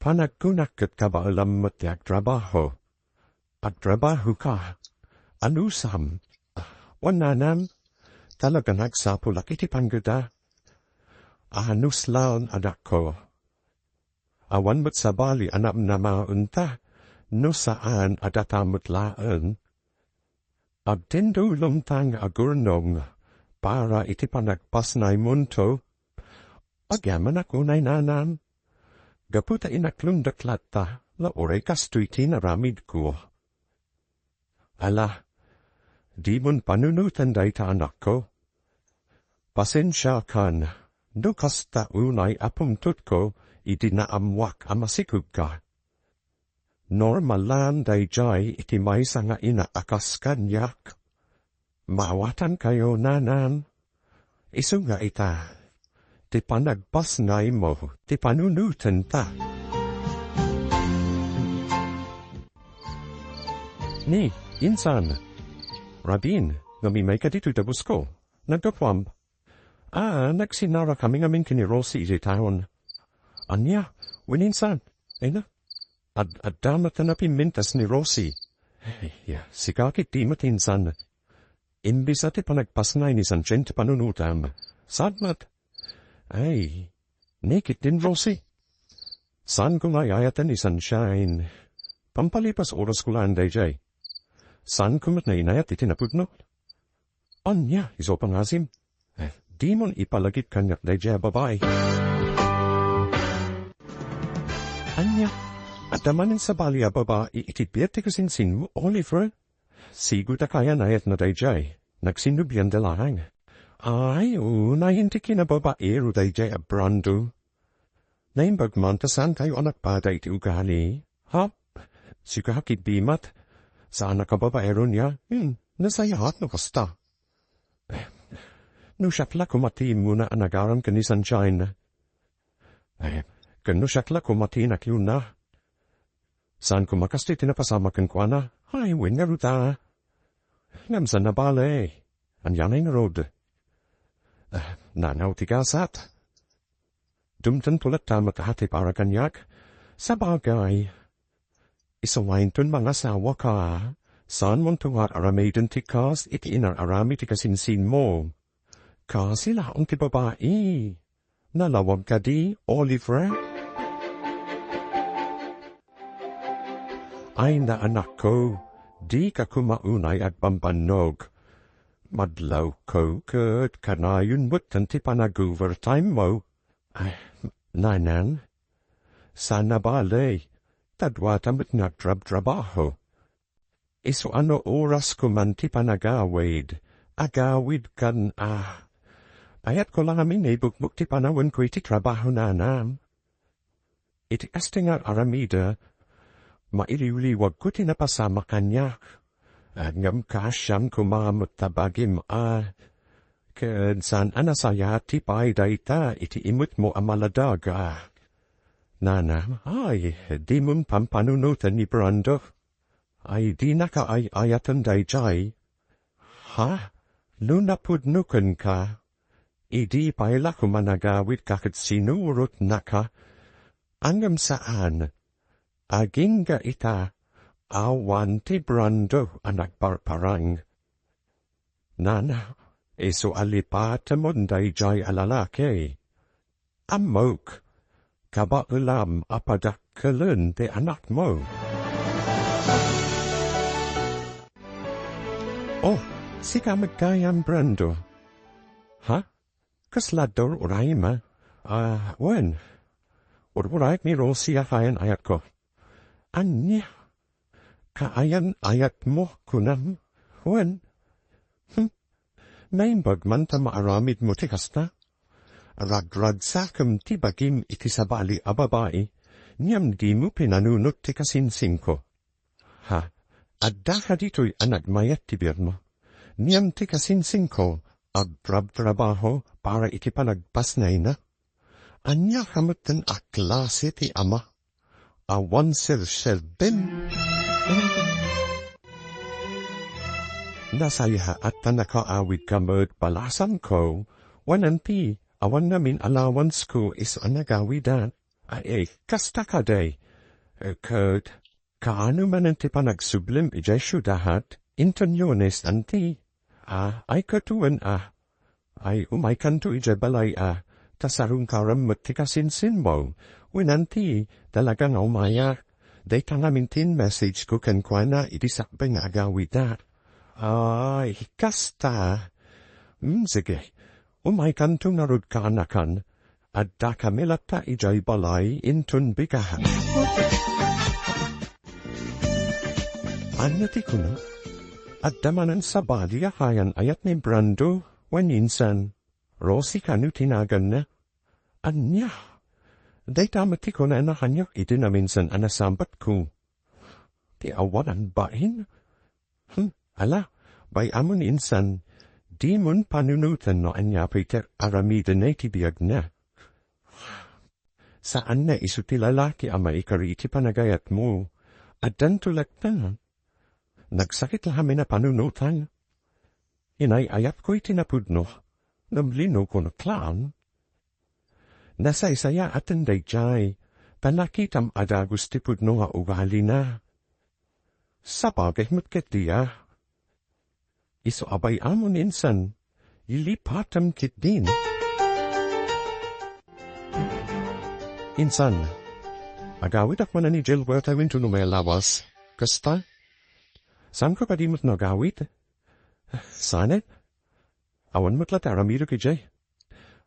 panagkunak ket kabaelam met ti agtrabaho. Agtrabahoka. Anusam. Wen nanam, talaga nga agsapulak iti panggeda. Anus laeng, anakko. Awan met sabali a namnamaenta no saan a data met laeng. Agtindulongta nga agurnong para iti panagpasnaymonto. Agyamanak unay, nanam, gapu ta inaklongdek latta nga uray kastoy ti inaramidko. Ala, dimon panunoten dayta, anakko. Pasensiakan no kasta unay a pungtotko idi naammoak a masikogka. Normal laeng daydiay iti maysa nga ina a kas kaniak. Maawatankayo, nanam. Isu nga ita, ti panagpasnaymo ti panunotenta. Ni, insan. Rabin, ngem imayka ditoy dagusko. Naggapuam? Ah, nagsinnarakami ngamin ken ni Rosie iti taon. Ania? Wen insan? Ay na, ad-, adda met a napimmintas ni Rosie. Ay, ya, sika ketdi met insan. Imbes a ti panagpasnay ni Sunshine ti panunotam. Saan met? Ay, ni ketdin Rosie. Saanko nga ay-ayaten ni Sunshine. Pampalipas orasko laeng daydiay. Saanko met nga inayat iti napudno. Ania, isu a pangasim? Eh, dimon ipalagip kaniak daydiay a babai. Ania, adda manen sabali a babai iti biag ti kasinsinmo, Oliver? Sigud a kayan-ayatna daydiay. Nagsinnobianda laeng. Ay, unayen ti kinababaero daydiay a Brando. Naimbag man ta saankayo a nagpada iti ugali. Ha? Sika ketdi met. Saanak a babaero nia? Hmm, nasayaat no kasta. Eh, no siak la koma ti immuna a nagaram ken ni Sunshine. Eh, ken no siak la koma ti inakyonna. Saan koma kasta ti napasamak kenkuana? Ay, wen ngarud a. Ngem saan a bale. Ania ngay ngarud? Ah, nanaw ti gasat. Dumtengto latta met a ti para kaniak. Sabagay. Isu nga inton mangasawaka, Saanmonto nga aramiden ti kas iti inar-aramid ti kasinsinmo. Kasi laeng ti babai. Nalawag kadi, Oliver? Ay, naanakko, dika koma unay agbambannog. Madlawko ket kanayon metten ti panag-overtime mo. Ay, nanang, saan a bale, ta duata met nga agtrabtrabaho. Isu a no oras koman ti panagawid, agawidkan a. Ayatko la ngamin nga ibukbok ti panawenko iti trabaho, nanang. Iti kasta nga aramidek, mailiwliwagko ti napasamak kaniak. Ngem kaasian koma met ta bagim a, ket saan a nasayaat ti pay dayta iti imetmo a maladaga. Nanang, ay, dimon pampanunoten ni Brando. Ay, dinaka ay-ayaten daydiay. Ha? No napudno kenka, idi pay la koma nagawidka ket sinurotnaka. Ngem saan. Agingga ita, awan ti Brando a nagparparang. Nana, isu a lipatemon daydiay a lalaki. Ammok, kabaelam a padakkelen ti anakmo. Oh, sika met gayam, Brando. Ha? Kasla dur-urayem a? Ah, wen. Ur-urayek ni Rosie a kayan-ayatko. Ania? Kaayan-ayatmo, kunam? Wen. Hmm. Naimbag man ta maaramidmo ti kasta? Ragragsakem ti bagim iti sabali a babai, ngem dimo pinanunot ti kasinsinko. Ha, adda kaditoy a nagmayat ti biagmo. Ngem ti kasinsinko, agtrabtrabaho para iti panagpasnayna. Ania ka metten a klase ti ama? Awan serserbem. Nasayaat ta nakaawidka met balasanko, wen anti, awan ngamin allowance-ko isu a nagawidan. Ay, kasta kadi. Ket, kaano manen ti panagsublem idiay siudadat, inton Lunes anti? Ah, ay ket wen a. Ay, umaykanto idiay balay a, ta sarungkarem met ti kasinsinmo. Wen anti, talaga nga umayak. Dayta ngamin ti message-ko kenkuana idi sakbay nga agawidak. Ay, kasta. Hmm, sige. Umaykanto ngarud kaanakan. Addakami latta idiay balay inton bigahan. Ania ti kuna? Adda manen sabali a kayan-ayat ni Brando wen insan. Rosie kano ti naganna? Ania? Dayta met ti kunana kaniak idi naminsan a nasambatko. Ti awanan bain? Hmm, ala, bay-amon insan, dimon panunoten no ania pay ti aramidena iti biagna. Saanna isu ti lalaki a maikari iti panagayatmo. Addanto latta. Nagsakit la amin a panunotan. Inay-ayatko iti napudno, ngem linokon a clown. Nasaysayaaten daydiay, ta nakitam a dagus ti pudno nga ugalina. Sabagay met ketdi a. Isu a bay-amon insan, ilipatem ketdin. Insan, agawidak manen idiay lugartayo intono may lawas. Kasta? Saanko kadi met no agawid? Saanen? Awan met la ti aramidek idiay.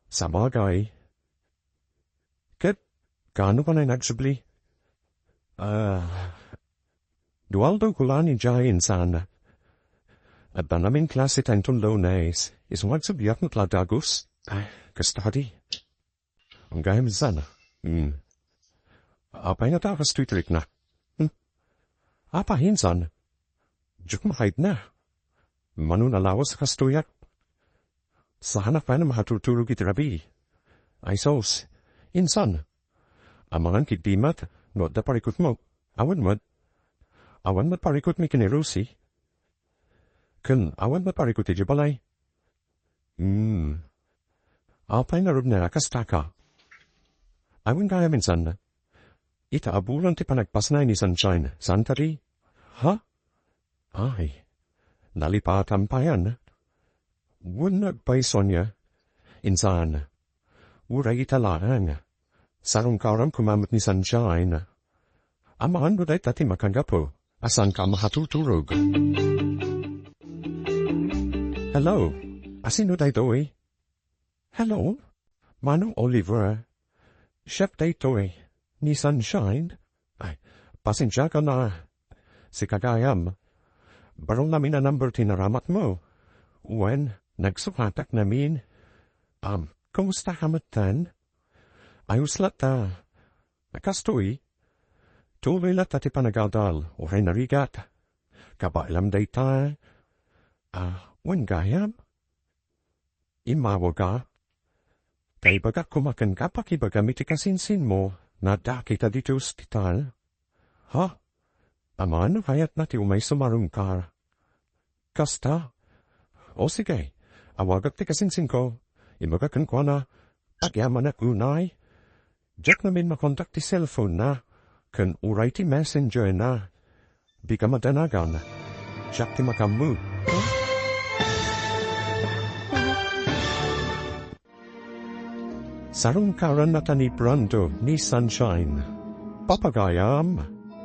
Sabagay. Ket, kaano pay nagsubli? Ah, dua aldaw ko la idiay insan. Adda amin klase ta inton Lunes, isu nga agsubliak met la dagus. Ay, kasta kadi. Gayam insan. Hmm. Apay ngata a kastoy ti rikna? Hmm. Apay insan? Diak makayatna. Mano a lawas a kastoyak? Saanak pay a makaturturog iti rabii. Ay sus, insan. Amangan ketdi met, no adda parikutmo. Awan met. Awan met parikutmi ken ni Rosie. Ken awan met parikut idiay balay. Hmm. Apay ngarud a kastaka? Awan gayam insan. Ita a bulan ti panagpasnay ni Sunshine, saan kadi? Ha? Ay, nalipatam payen. Wen nagpayso ania? Insan, uray ita laeng. Sarungkaram koma met ni Sunshine. Amangan no dayta ti makagapu a saanka a makatuturog. Hello, asino daytoy? Hello? Manong Oliver? Chef daytoy, ni Sunshine? Ay, pasensiakan a. Sika gayam. Baro ngamin a number ti naramatmo. Wen, nagsukatak ngamin. Um, kumusta ka metten? Ayos latta. Kastoy, tuloy latta ti panagadal, uray narigat. Kabaelam dayta. Ah, wen gayam? Immawagka? Ta ibagak koma kenka, pakibagam iti kasinsinmo, nadakita ditoy ospital. Ha? Amangan no kayatna ti umay sumarungkar. Kasta? O sige, awagak ti kasinsinko. Ibagak kenkuana, agyamanak unay. Diak ngamin makontak ti cellphone-na, ken uray ti messenger-na. Dika madanagan. Diak ti makaammo. Sarungkaran a tanibrando ni Sunshine. Papagayam,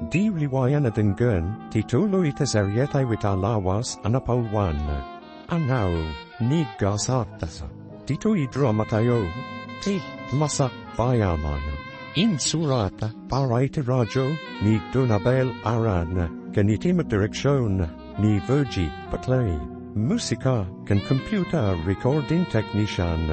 di liwayan a denggen ti tuloy ti serie tayo ita a lawas a napauluan. Angaw, ni Gasat. Ditoy dramatayo, ti Masakbayanan. Insurat para iti radio ni Donabel Aran, ken iti met direksion ni Virgie Patlay. Musika ken computer recording technician,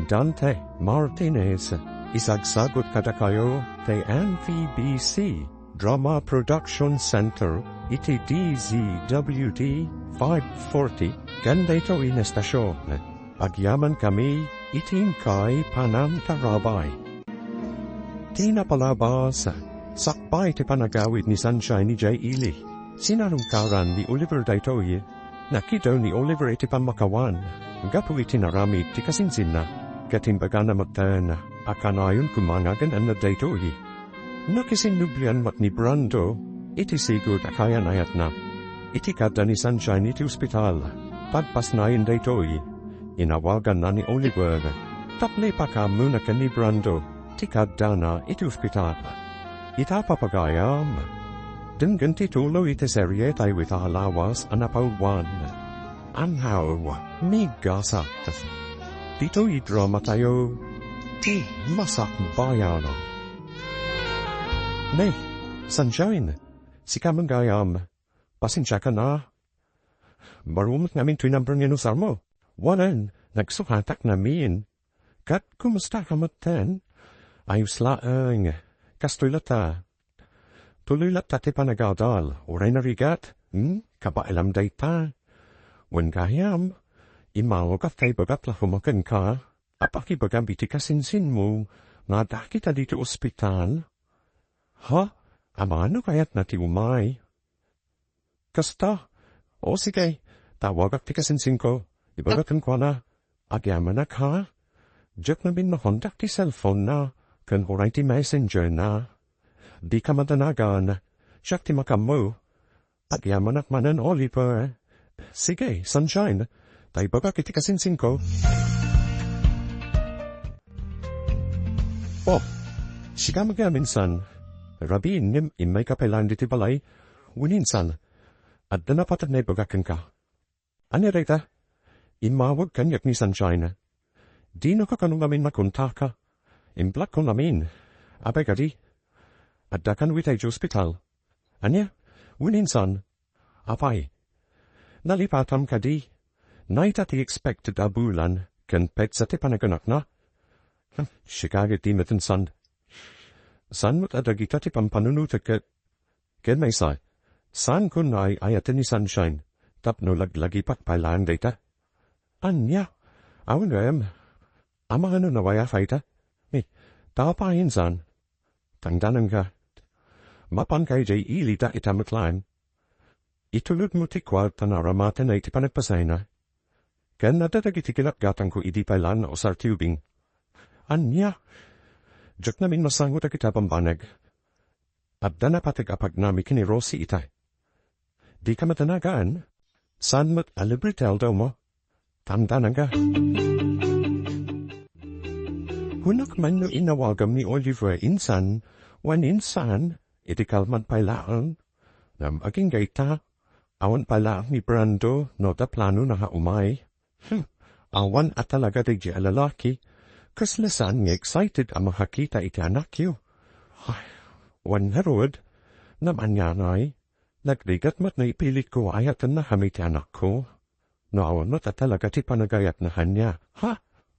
Dante Martinez. Isagsagut kadakayo ti N V B C Drama Production Center iti D Z W D five forty ken daytoy nga estasion. Agyamankami iti inkay panangtarabay. Ti napalabas, sakbay ti panagawid ni Sunshine idiay ili. Sinarungkaran ni Oliver daytoy. Nakidaw ni Oliver iti pammakawan gapu iti naramid ti kasinsinna, ket imbagana metten a kanayon koma nga agan-annad daytoy. Nakisinnublian met ni Brando iti sigud a kayan-ayatna. Iti kadda ni Sunshine iti ospital, pagpasnayen daytoy, inawaganna ni Oliver tapno ipakaammona ken ni Brando ti kaddana iti ospital. Ita, papagayam, denggen ti tuloy iti serie tayo ita a lawas a napauluan. Angaw, ni Gasat. Ditoy dramatayo, ti Masakbayan. Ne, Sunshine, sika met gayam, pasensiakan a. Baro met ngamin toy number nga inusarmo. Wen, nagsukatak ngamin. Ket kumusta ka metten? Ayos laeng. Kastoy latta. Tuloy latta ti panagadal, uray narigat. Hmm? Kabaelam dayta. Wen gayam, immawagak ta ibagak la koma kenka a pakibagam iti kasinsinmo nga adda kita ditoy ospital. Ha? Amangan no kayatna ti umay. Kasta? O sige, tawagak ti kasinsinko. Ibagak kenkuana. Agyamanak, ha? Diak ngamin makontak ti cellphone-na, ken uray ti messenger-na. Dika madanagan. Siak ti makaammo. Agyamanak manen, Oliver. Sige, Sunshine. Ta ibagak iti kasinsinko. Oh, sika met gayam, insan. Rabii, ngem immayka pay laeng ditoy balay. Wen, insan, adda napateg nga ibagak kenka. Ania dayta? Immawag kaniak ni Sunshine. Dina ka kano ngamin makontaka. Imblakko ngamin. Apay kadi? Adda kano ita idiay ospital. Ania? Wen, insan. Apay, nalipatam kadi? Nayta ti expected a bulan ken petsa ti panaganakna. Hm, sika ket di met, insan. Saan met a dagita ti pampanunotek ket, ken maysa, saanko nga ay-ayaten ni Sunshine tapno laglagipak pay laeng dayta. Ania? Awan gayam. Amangan no wifi ta? Eh, ta apay, insan? Tangdananka. Mapanka idiay ili ta ita met laeng. Itulodmo ti kuarta nga aramatenna iti panagpasayna. Ken adda dagiti ginatgatangko idi pay laeng nausar ti ubing. Ania? Diak ngamin masango dagita bambanag. Adda napateg a pagnami ken ni Rosie ita. Dika madanagan? Saan met a libre ti aldawmo? Tamdanangka. Kunak man no inawagam ni Oliver insan, wen insan, iti kalman pay laeng. Ngem agingga ita, awan pay laeng ni Brando no adda planona nga umay. Hmm, awan a talaga daydi a lalaki. Kasla saan nga excited a makakita iti anakyo. Ay, wen ngarud, ngem anianay, nagrigat met no ipilitko a ayatennaka iti anakko. No awan met a talaga ti panagayatna kaniak. Ha?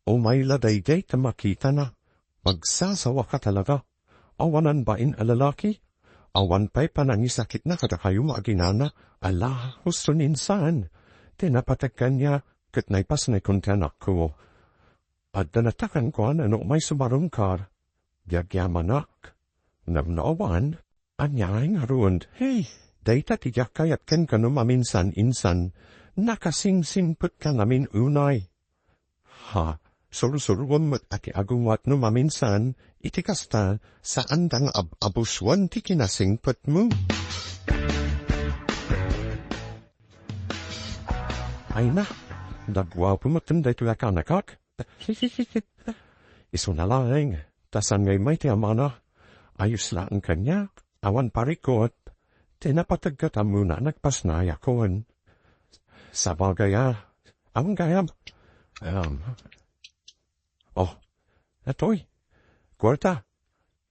Umay la daydiay ta makitana. Magsasawaka talaga. Awanan bain a lalaki. Awan pay panangisakitna kadakayo nga aginana. Ala, husto ni insan. Ti napateg kaniak ket naipasnekon ti anakko. Adda natakan kuana no umay sumarungkar. Di agyamanak. Ngem no awan, aniay ngarud? Hey, dayta ti diak kayat kenka no maminsan-insan. Nakasingsingpetka ngamin unay. Ha, sursuruem met a ti agungot no maminsan, iti kasta, saanda nga ab-abusoen ti kinasingpetmo. Ay na, naguapo met daytoy a kanakak. Isuna laeng, ta saan nga immay ti amana. Ayos laeng kaniak, awan parikut. Ti napateg ket ammona a nagpasnayakon. Sabagay a, awan gayam. Em. Oh, datoy. Kuarta.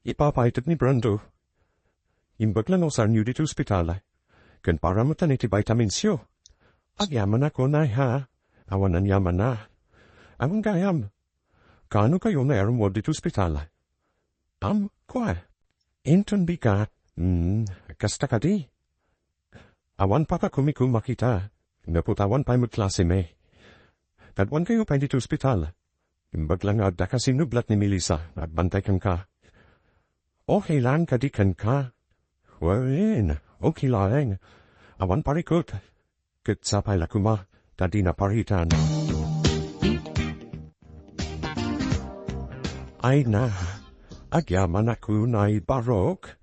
Ipapaited ni Brando. Imbag la nga usaryo ditoy ospital. Ken para met iti vitaminsyo. Agyamanak unay, ha? Awan aniamanna. Awan gayam. Kaano kayo nga irummuar ditoy ospital? Am, kua. Inton bigat. Hmm, kasta kadi. Awan pakakumikumak ita. Gapu ta awan pay met klasemi. Kaduan kayo pay ditoy ospital. Imbag la nga adda kasinublat ni Melissa nga agbantay kenka. Okay laeng kadi kenka? Wen, okay laeng. Awan parikut. Ket sapay la koma ta dina paritan. Ay na, agyamanak unay, Barok.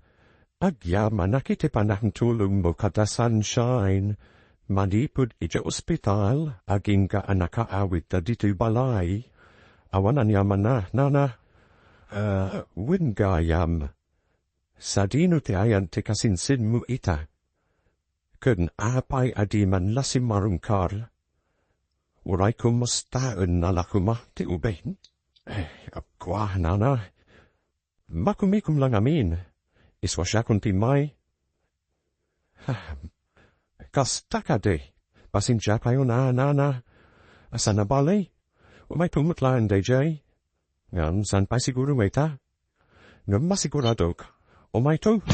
Agyamanak iti panangtulongmo kada Sunshine. Manipud iti ospital, agingga a nakaawidda ditoy balay. Awan aniamanna, nana. Ah, wen gayam. Sadino ti ayan ti kasinsinmo ita? Ken apay a diman la simmarungkar? Uray kumustaenna la koma ti ubing? Eh, kua, nana. Makumikom la ngamin. Isua siakon ti immay. Ah, kasta kadi. Pasensia kayo, nana. Saan a bale? Umayto met laeng daydiay. Ngem saan pay siguro nga ita? Ngem masiguradok, umayto.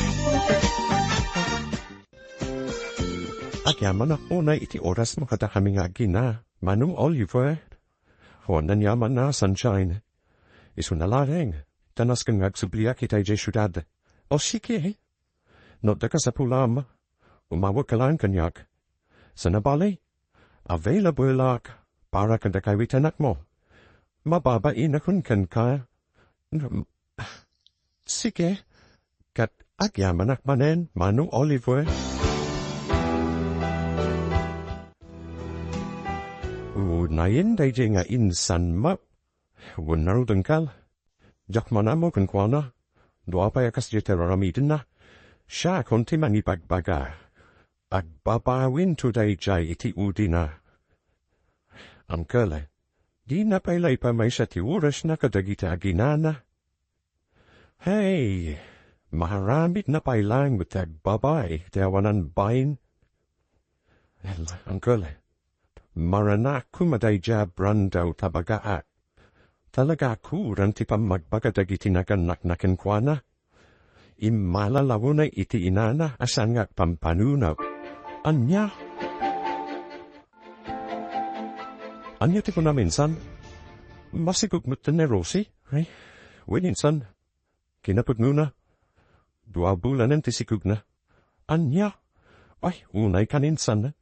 Agyamanak unay iti orasmo kadakami nga agina, Manong Oliver. Wen aniamanna, Sunshine. Isuna laeng, ta nasken nga agsubliak ita idiay siudad. O, sige. No adda kasapulam, umawagka laeng kaniak. Saan a bale, available-ak para kadakayo iti anakmo. Mababainak kenka. Sige, ket agyamanak manen, Manong Oliver. Unayen daydiay nga insanmo. Wen ngarud, Uncle. Diak man ammo kenkuana. Dua pay a kasdiay ti ar-aramidenna. Siakon ti mangibagbaga. Agbabawinto daydiay iti udina. Uncle, dina pay la ipamaysa ti orasna kadagiti aginana. Hey, maaramidna pay laeng ti agbabain ti awanan bain. Uncle, maranak koma daydiay a Brando ta bagaak. Talaga a kuran ti pammagbaga dagiti nagannakna kenkuana. Immala la unay iti inana a saan nga agpampanunot. Ania? Ania ti kunam insan? Masigog metten ni Rosie? Ay, wen insan. Kinapudnona. Dua bulanen ti sigogna. Ania? Ay, unay kan insan.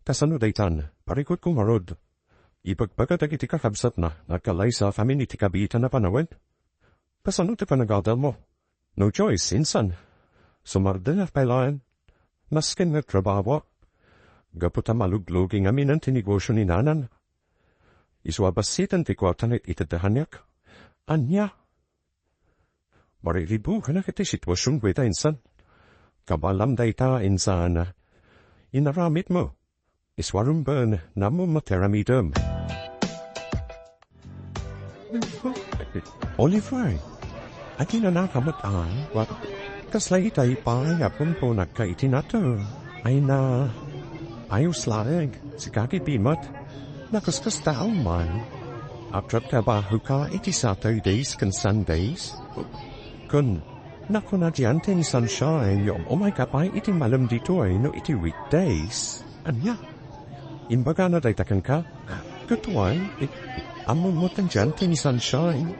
Kasano daytan? Parikutko ngarud. Ibagbaga dagiti kakabsatna nga agkalaysa amin iti kabiitan a panawen. Kasano ti panagadalmo? No choice, insan. Sumardengak pay laeng. Masken nga agtrabaho, gapu ta maluglugi ngamin ti negosio ni nanan. Isu a bassiten ti kuarta nga itedda kaniak. Ania? Mariribukanak iti situasionko ita insan. Kabaelam dayta insan. Inaramidmo. Isu a rumbeng, nammumot ti aramidem. Oliver, aginanaka met a, what? Kasla itay pay a pumpunagka iti natur. Ay na, ayos laeng, sika ket di met. Nakaskas tao man. Agtratrabahoka iti Saturdays ken Sundays? Ken, nakuna dian ti Sunshine, nga um-umayka pay iti malem ditoy no iti weekdays. Ania? Imbagana dayta kenka? Ket wen, i-, i-, ammom met dian ti Sunshine.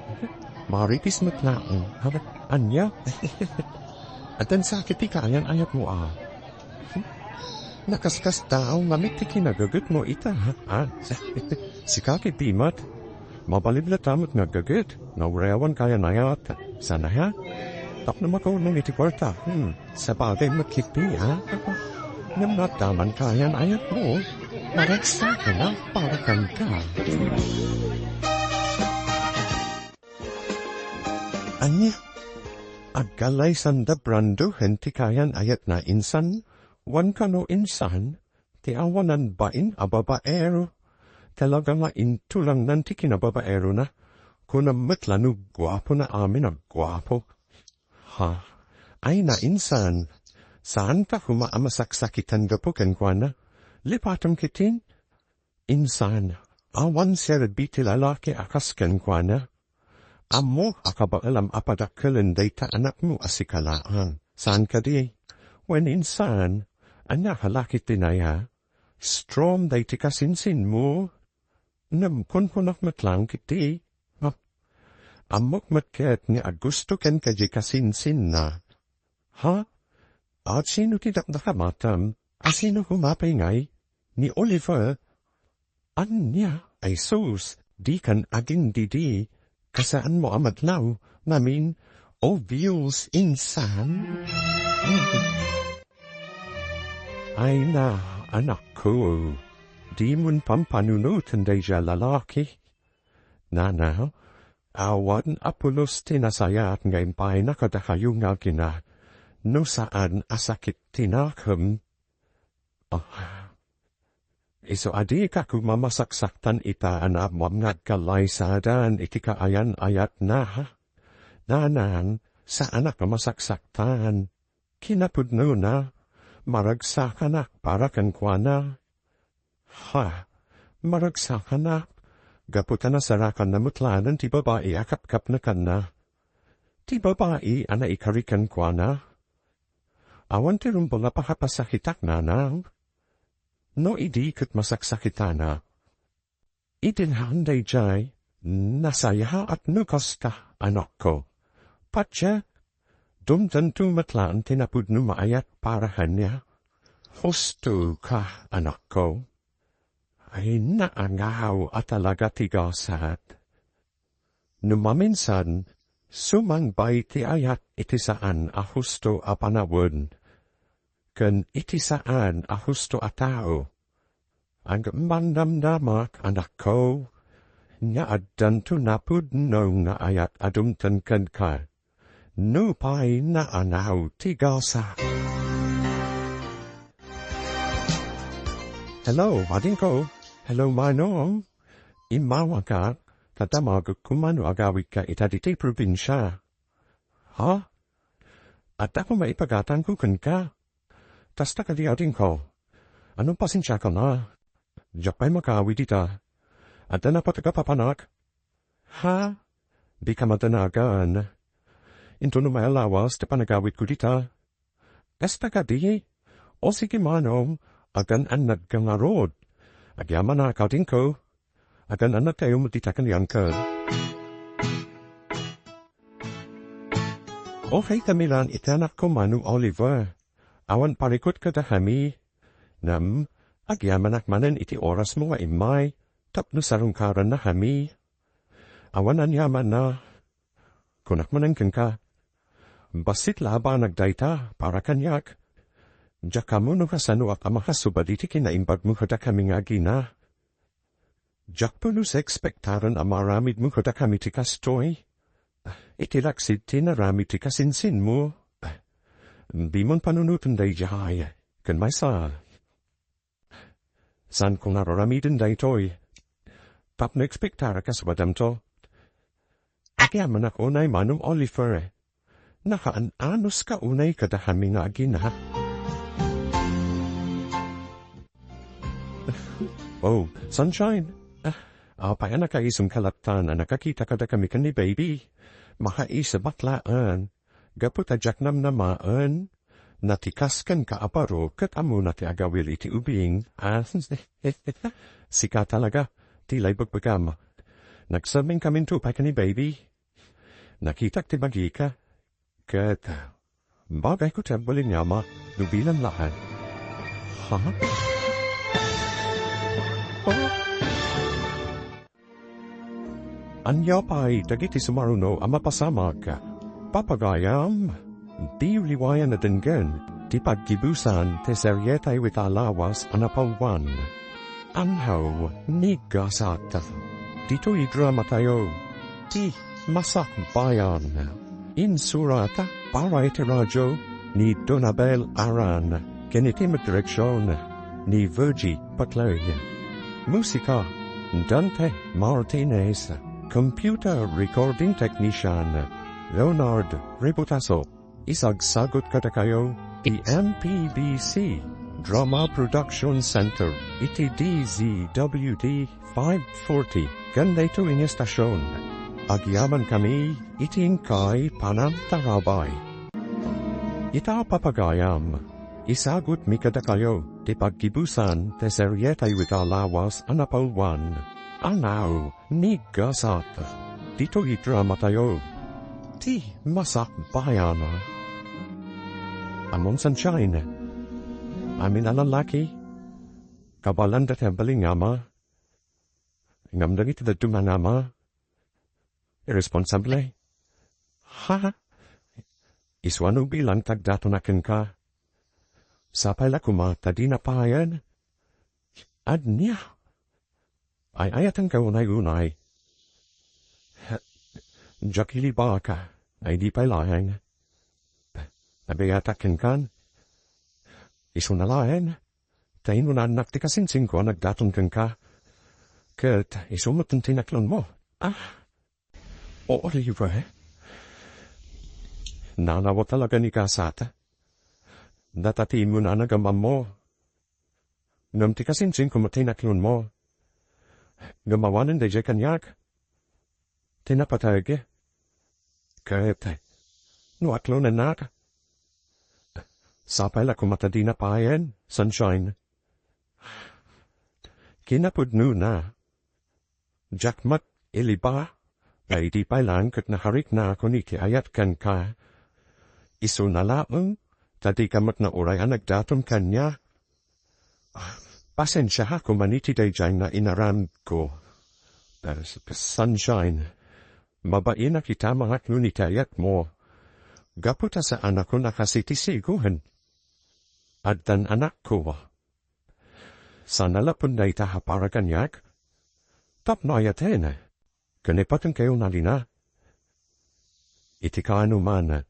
Marites met laeng. Ania? Addan sakit ti kaayan-ayatmo a. Nakaskas tao nga met ti kinagagetmo ita, ha? Ah, sika ket di met. Mabalin latta met nga aggaget, nga uray awan kaayan-ayat. Saan a, ha? Tapno makaunong iti kuarta. Hmm, sabagay met ketdi, ha? Ngem no adda man kaayan-ayatmo, maragsakan a para kenka. Ania? Agkalaysanda Brando ken ti kaayan-ayatna insan, wen kano insan, ti awanan bain a babaero. Talaga nga intulangnan ti kinababaerona. Kunam met la no guapo na amin a guapo. Ha? Ay na insan, saanka koma a masaksakitan gapu kenkuana. Lipatem ketdin. Insan, awan serbi ti lalaki a kas kenkuana. Ammok a kabaelam a padakkelen dayta anakmo a sika laeng. Saan kadi? Wen insan, ania a laki ti naya? Strom daydi kasinsinmo. Ngem kunkunak met laeng ketdi. Ha? Ammok met ket nga aggusto kenka diay kasinsinna. Ha? Asino ti dakdakamatem? Asino koma pay ngay? Ni Oliver? Ania? Ay sus, dikan agindidi. Kasaanmo a madlaw, ngamin, obvious insan? Ay na, anakko, dimon pampanunoten daydiay a lalaki. Nana, awan a pulos ti nasayaat nga impaayna kadakayo nga agina, no saan a sakit ti nakem. Ah, isu a dika koma masaksaktan ita a naammoam nga agkallaysadan iti kaayan-ayatna. Nanan, saanak a masaksaktan. Kinapudnona, maragsakanak para kenkuana. Ha, maragsakanak, gapu ta nasarakanna met laeng ti babai a kapkapnekanna. Ti babai a naikari kenkuana. Awan ti rumbeng a pakapasakitak, nanang. No idi ket masaksakitana. Idi naan daydiay, nasayaat no kasta, anakko. Patse, dumtengto met laeng ti napudno nga ayat para kaniak. Husto ka, anakko. Ay, naangaw a talaga ti gasat. No maminsan, sumangbay ti ayat iti saan a husto a panawen, ken iti saan a husto a tao. Agmannamnamak, anakko, nga addanto napudno nga ayat a dumteng kenka. Nupay naangaw ti gasat. Hello, adingko. Hello, manong. Immawaka, ta damagek koma no agawidka ita ditoy probinsia. Ha? Adda koma ipagatangko kenka. Kasta kadi, adingko. Anong pasensiakan a? Diak pay makaawid ita. Adda napateg a papanak? Ha? Dika madanagan. Intono met lawas ti panagawidko dita. Kasta kadi? O sige, manong, agan-annadka ngarud. Agyamanak, adingko. Agan-annadkayo met dita ken ni uncle. Okay kami laeng iti anakko, Manong Oliver. Awan parikut kadakami. Ngem, agyamanak manen iti orasmo nga immay, tapno sarungkaranna kami. Awan aniamanna. Kunak manen kenka, bassit la a banag dayta para kaniak. Diak ammo no kasanoak a makasubad iti kinaimbagmo kadakami nga agina. Diak pulos ekspektaren a maaramidmo kadakami ti kastoy. Iti laksid ti inaramid ti kasinsinmo. Dimon panunoten daydiay. Ken maysa, saanko nga ar-aramiden daytoy. Tapno ekspektarak a subadamto. Agyamanak unay, Manong Oliver. Nakaan-anuska unay kadakami nga agina. Oh, Sunshine. Ah, apay a nakaisumka latta a nakakita kadakami ken ni Baby? Makaisubak laeng. Gapu ta diak namnamaen. Natikas kenka a baro ket ammona ti agawil iti ubing. Ah, sika talaga ti laibagbaga. Nagsermingkaminto pay ken ni Baby. Nakitak ti bagika. Ket bagayko ti agbalin nga ama, no bilang laeng. Ha? Oh? Ania pay dagiti sumaruno a mapasamak? Papagayam, di liwayan a denggen ti paggibusan ti serieta iti lawas a napawan. Anhaw ni Gasat. Ditoy dramatayo, ti Masakbayan. Insurat para iti radio ni Donabel Aran, ken iti met direksion ni Virgie Patlay. Musika, Dante Martinez. Computer recording technician, Leonard Reputaso. Isagsagut kadakayo ti M P B C Drama Production Center iti D Z W D five forty ken daytoy nga estasion. Agyamankami iti inkay panangtarabay. Ita, papagayam, isagutmi kadakayo ti paggibusan ti serieta iti lawas a napawan. Anhaw ni Gasat. Ditoy dramatayo, ti Masakbayan. Ammom, Sunshine, amin a lallaki, kabaelan dayta agbalin nga ama, ngem dagiti dadduma nga ama, irresponsable. Ha? Isu a no bilang ti agdaton kenka. Sapay la koma ta dina payen. Ania? Ay-ayatenka unay-unay. Diak ilibaka, ay di pay laeng. Nabiatak kenkan. Isuna laeng, ta inunaannak ti kasinsinko a nagdaton kenka. Ket isu met ti naklonmo. Ah, Oliver, nanawa talaga ni Gasat. Dayta ti immuna nga ammom. Ngem ti kasinsinko met ti naklonmo. Ngem awanen daydiay kaniak ti napateg. Ket no aklonennak, sapay la koma ta dina payen, Sunshine. Kinapudnona, diak met iliba, nga idi pay laeng ket nahariknakon iti ayat kenka. Isuna laeng, ta dika met nauray a nagdaton kaniak. Pasensiaak koma iti daydiay nga inaramidko. Sunshine, mabainak ita mangaklon iti ayatmo. Gapu ta saanakon a kasitisigoen. Addan anakko. Saan a lapon dayta a para kaniak? Tapno ayaten. Ken ipatenkayo nalina. Iti kaanoman,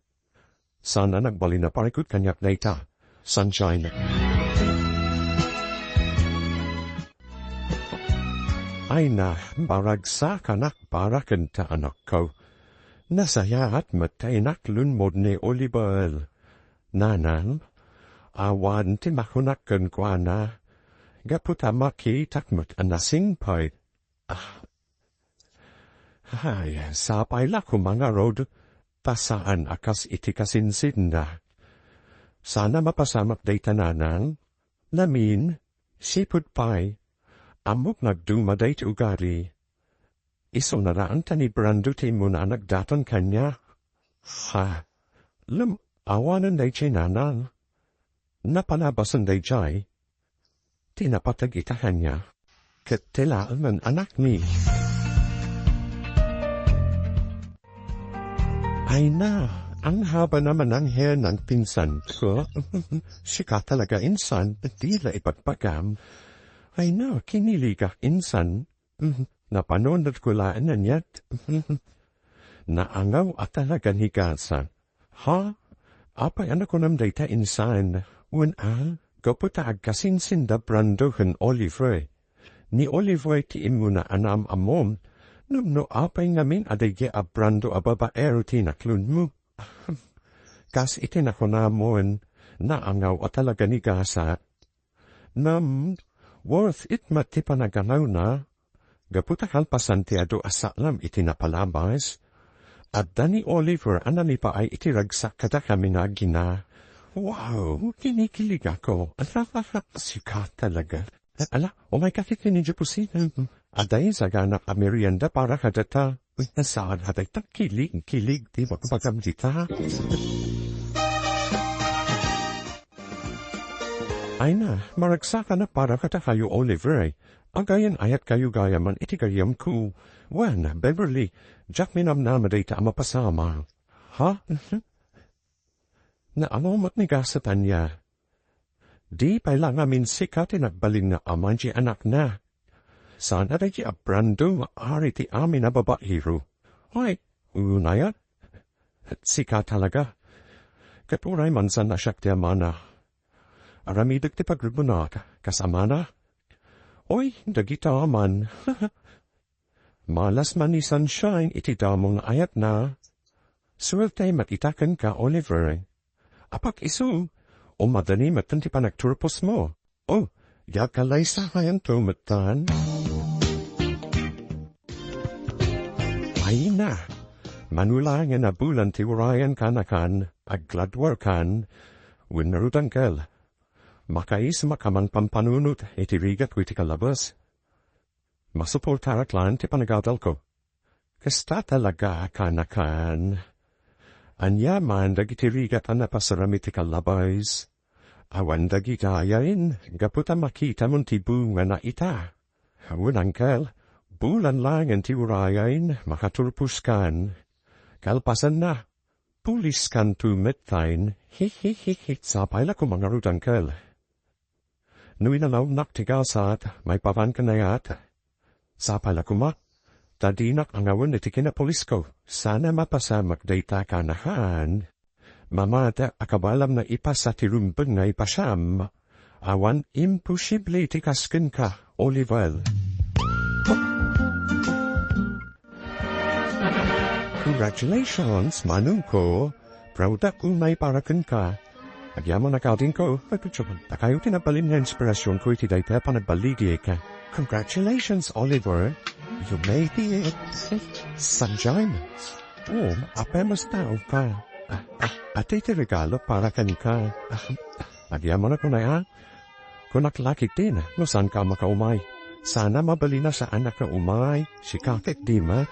saan a nagbalin a parikut kaniak dayta, Sunshine. Ay na, maragsakanak para kenta, anakko. Nasayaat met ta inaklonmo ni Oliver. Nanang, awan ti makunak kenkuana, gapu ta makitak met a nasingpet. Ah. Ay, sapay la koma ngarud, ta saan a kas iti kasinsinna. Saan a mapasamak dayta, nanang. Namin, sipud pay, ammok nga agduma dayta ugali. Isuna laeng ta ni Brando ti immuna a nagdaton kaniak. Ha, ngem awanen daydiay, nanang. Napalabasen daydiay ti napateg ita kaniak, ket ti laengen anakmi. Ay na, Ang haba naman ng hair ng pinsan ko. Sika talaga, insan, di la ipagpagam. Ay na, kiniligak, insan. Napanunod ko laeng aniat. Naangaw a talaga ni Gasa. Ha? Apay a nakunam dayta, insan? Wen a, gapu ta agkasinsinda Brando ken Oliver. Ni Oliver ti immuna a naam-ammom, ngem no apay ngamin a daydi a Brando a babaero ti naklonmo? Kas iti nakunamon, naangaw a talaga ni Gasa. Ngem, worth it met ti panagangawna. Gapu ta kalpasan ti adu a saklam iti napalabas, adda ni Oliver a nalipaay iti ragsak kadakami nga agina. Wow! Kinikiligakon. Sika talaga. Ala, umayka ket ken idiay kusina. Adda isaganak a merienda para kadata. Uy, saan a dayta? Kilig, kilig, ti magpagam dita. Ay na, maragsakanak para kadakayo, Oliver. Agayan-ayatkayo gayam iti gayamko. Wen, Beverly, diak minamnama dayta a mapasamak. Ha? Naangaw met ni Gasa ania. Di pay la ngamin sika ti nagbalin nga ama ti anakna. Saan a daydi a Brando nga ari ti amin a babaero. Ay, unay a. Sika talaga. Ket uray man saan a siak ti amana. Aramidek ti pagribunak, kas amana. Oy, dagita man. Malas man ni Sunshine iti damo nga ayatna. Suerte met ita kenka, Oliver. Apak isu, o madani met ti panagturposmo. O, diak kalaysayanto metten. Ay na, mano laengen a bulan ti urayan kanakan, aggraduarkan, wen Ruth Angel. Makaisuma ka man pampanunot iti rigatko iti kalabas. Masuportarak laeng ti panagadalko. Kasta talaga kanakan. Ania man dagiti rigat a napasaram iti kalabas? Awan dagiti ayan, gapu ta makitamon ti bungana ita. Wen, Angel, bulan laengen ti urayan, makaturposkan. Kalpasanna, puliskanto metten. Hihihihi. Sapay la koma ngarud, Angel. No inanawnak ti gasat, maipapan kanayat. Sapay la koma, ta dinak angawen iti kinapulisko. Saan a mapasamak dayta kanakan. Mamati a kabaelam nga ipasa ti rumbeng nga ipasiam. Awan imposible iti kas kenka, Oliver. Congratulations, manongko. Proud ak unay para kenka. Agyamanak, adingko. Dakayo ti nabalin nga inspirasionko iti dayta a panagbaligi. Congratulations, Oliver. You made it. Sunshine. Oh, apay a mas tao ka. Ah, ah, ati ti regalo para kenka. Ah, agyamanak unay, ah. Kunak la ketdin, no saanka a makaumay. Saan a mabalin a saanak nga umay, sika ket dima.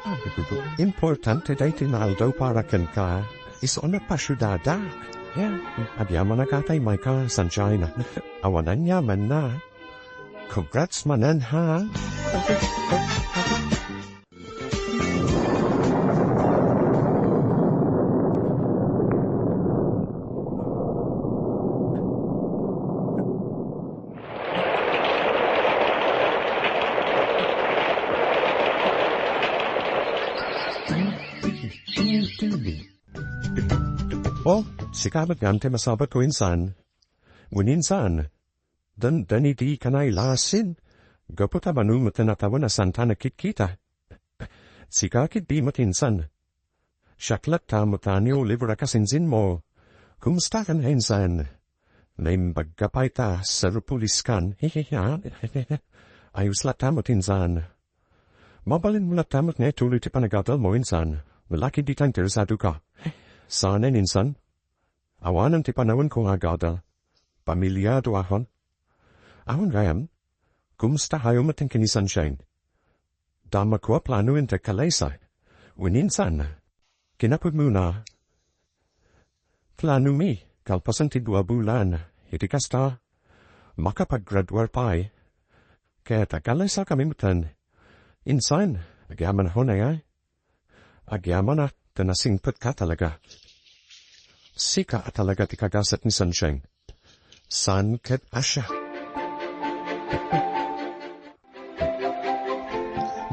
Importante daytoy nga aldaw para kenka. Isu a napasiudadak. Yeah, agyamanak a ta imayka, Sunshine. Awan aniamanna. Congrats manen, ha? Oh, sika met ngem ti masabatko, insan. Wen, insan, dandani ti kanay lasin. Gapu ta mano met a tawen a saanta nagkitkita. Sika ketdi met, insan. Siak latta met ni Oliver a kasinsinmo. Kumusta ka, insan? Naimbag ka pay ta sarupuliskan. Ayos latta met, insan. Mabalinmo latta met nga ituloy ti panagadalmo, insan. Malaki dita interesado ka. Saanen, insan. Awanen ti panawenko nga agadal. Pamiliado akon. Awan gayam. Kumusta kayo met ken ni Sunshine? Damagko a plano inted kalaysay. Wen, insan. Kinapudmona. Planomi, kalpasan ti dua bulan. Iti kasta, makapaggraduar pay. Ket agkalaysakami metten. Insan, agyaman ako na ya. Agyamanak ta nasingpetka talaga. Sika a talaga ti kagasat ni Sunshine. San ket Asha.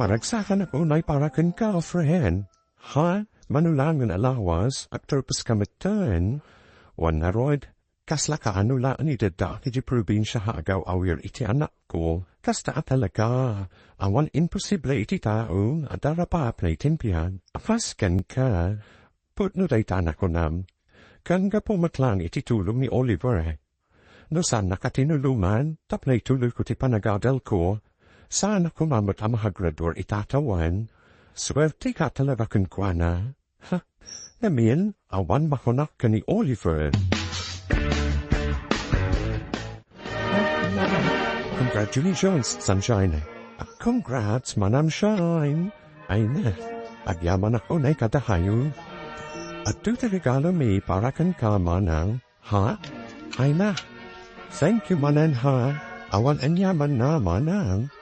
Maragsakannak unay para kenka, friend. Ha? Mano laengen a lawas, agturposka metten. Wen ngarud, kasla kaano laeng ni daddaak iti probinsia a agaw-awir iti anakko. Kasta a talaga, awan imposible iti tao a darapapna iti impian. A kas kenka, pudno dayta a nakunam. Ken gapu met laeng iti tulong ni Oliver. No saannak a tinuluman tapno ituloyko ti panagadalko, saan a koma met a makagraduar ita tawen. Suerteka talaga kenkuana. Ha? Ngamin, awan makunak ken ni Oliver. Congratulations, Sunshine. Congrats, Manang Shine. Ay na, agyamanak unay kadahayo. Adtoy ti regalomi para kenka, Manang. Ha? Ay na. Thank you, Manang, ha. Awan aniamanna, Manang.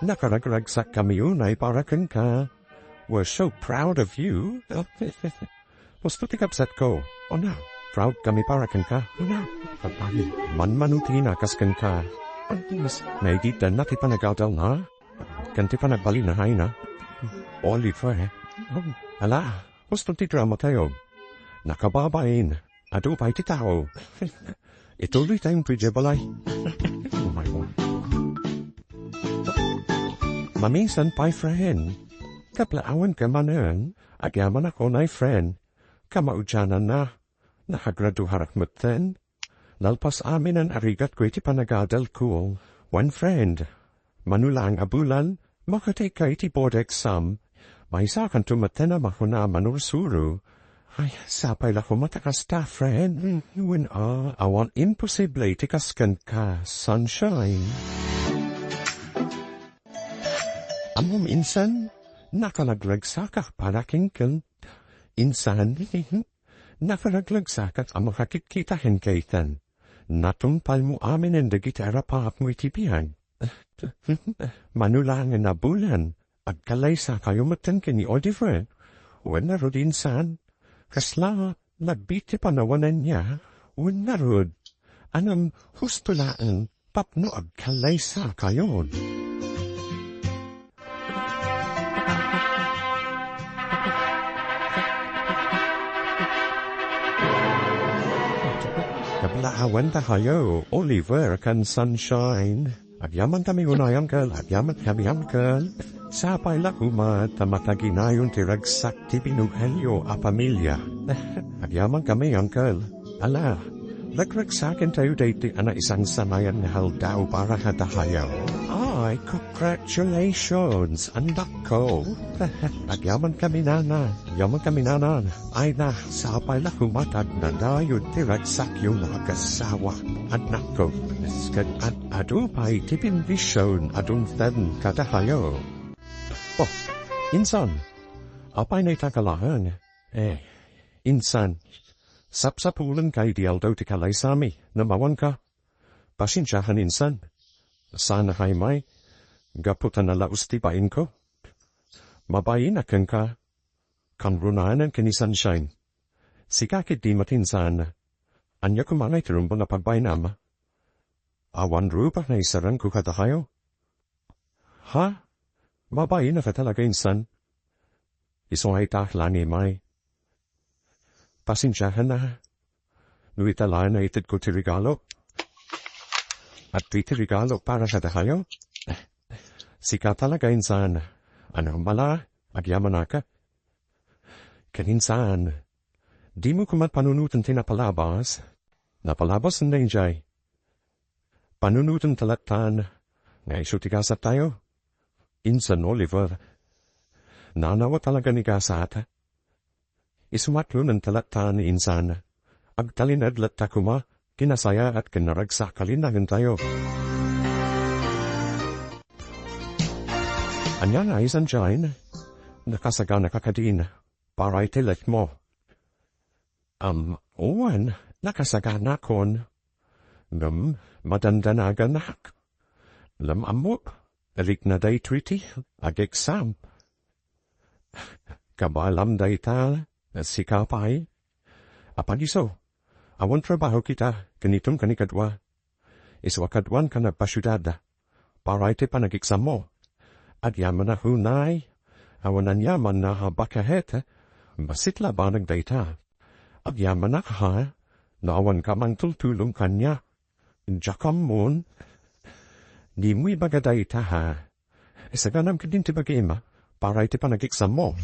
Nakaragragsakkami unay para kenka. We're so proud of you. Husto ti kabsatko. O na, proud kami para kenka. O na, manmanutina kas kenka. Maigiddanna ti panagadalna. Ken ti panagbalina, ay na. Oliver. Ala, husto ti dramatayo. Nakababain. Adu pay ti tao. Ituloy tayo, P J Balay. Maminsan pay, friend. Kaplaawan ka manen, agyamanak unay, friend. Kamaudiananna, nakagraduarak metten. Nalpas aminen a rigatko iti panagadalko. One friend, mano laeng a bulan, makatayka iti board exam. Maysakanto metten a makuna a manursuro. Ay, sapay la koma ta kasta, friend. Wen a, awan imposible iti kas kenka, Sunshine. Ammom, insan, nakaragragsakak para kenken. Insan, nakaragragsakak a makakitkita ken Kaytan. Natungpalmo aminen dagiti arapapmo iti biag. Mano laengen a bulan, agkalaysakayo metten ken ni Oliver. Wen ngarud, insan, kasla nagbiit ti panawananna? Wen ngarud, ngem husto laeng tapno agkalaysakayon. Kaplaawan tayo, Oliver ken Sunshine. Agyamankami unay, uncle. Agyamankami, uncle. Sapay la koma ta mataginayon ti ragsak ti binuhelyo a pamilia. Agyamankami, uncle. Ala, ragragsakentayo daytoy a naisangsanayan nga aldaw para kadayo. Ay, congratulations, anakko. Agyamankami, nana. Agyamankami, nana. Ay na, sapay la koma ta agnanayon ti ragsakyo nga agasawa, anakko. Ket ad-adu pay ti bendision a dumteng kadayo. Oh, insan, apay dayta nga laeng? Eh, insan, sapsapulenka idi aldaw ti kalaysami, no mawanka. Pasensiakan, insan. Saan a kaimay, gapu ta nalaus ti bainko. Mabainak kenka, kangrunaanen ken ni Sunshine. Sika ketdi met, insan. Ania koma nga iti rumbeng a pagbainam? Awan rupa nga isarangko kadayo. Ha? Mabainak a talaga, insan. Isu nga ita la nga imay. Pasensiakan a. No ita la nga itedko ti regalo. Adtoy ti regalo para kadayo. Sika talaga, insan. Ano mala, agyamanak. Ken insan, dimo koma panunoten ti napalabas. Napalabas nga idiay. Panunoten ta lattan nga isu ti gasattayo. Insan Oliver. Nanawa talaga ni gasat. Isu met laeng ta lattan, insan. Agtalinaed latta koma, kinasayaat ken naragsak a linnaentayo. Ania nga, insan Jane? Nakasaganaka kadin, para iti life mo. Am, wen, nakasaganakon. Ngem, madandanaganak. Ngem ammok, rikna daytoy ti ag-exam. Kabaelam dayta, sika pay. Apagiso, awan trabaho kita, ken itum ken ikadua. Isu a kaduan ka nagpasiudad. Para iti panageksammo. Agyamanak unay, awan aniamanna a bakahet, bassit labanag dayta. Agyamanak ha, no awan ka mangtultulong kaniak. Diak ammon, dimo ibaga dayta ha. Isaganam kadin ti bagim, para iti panageksammo.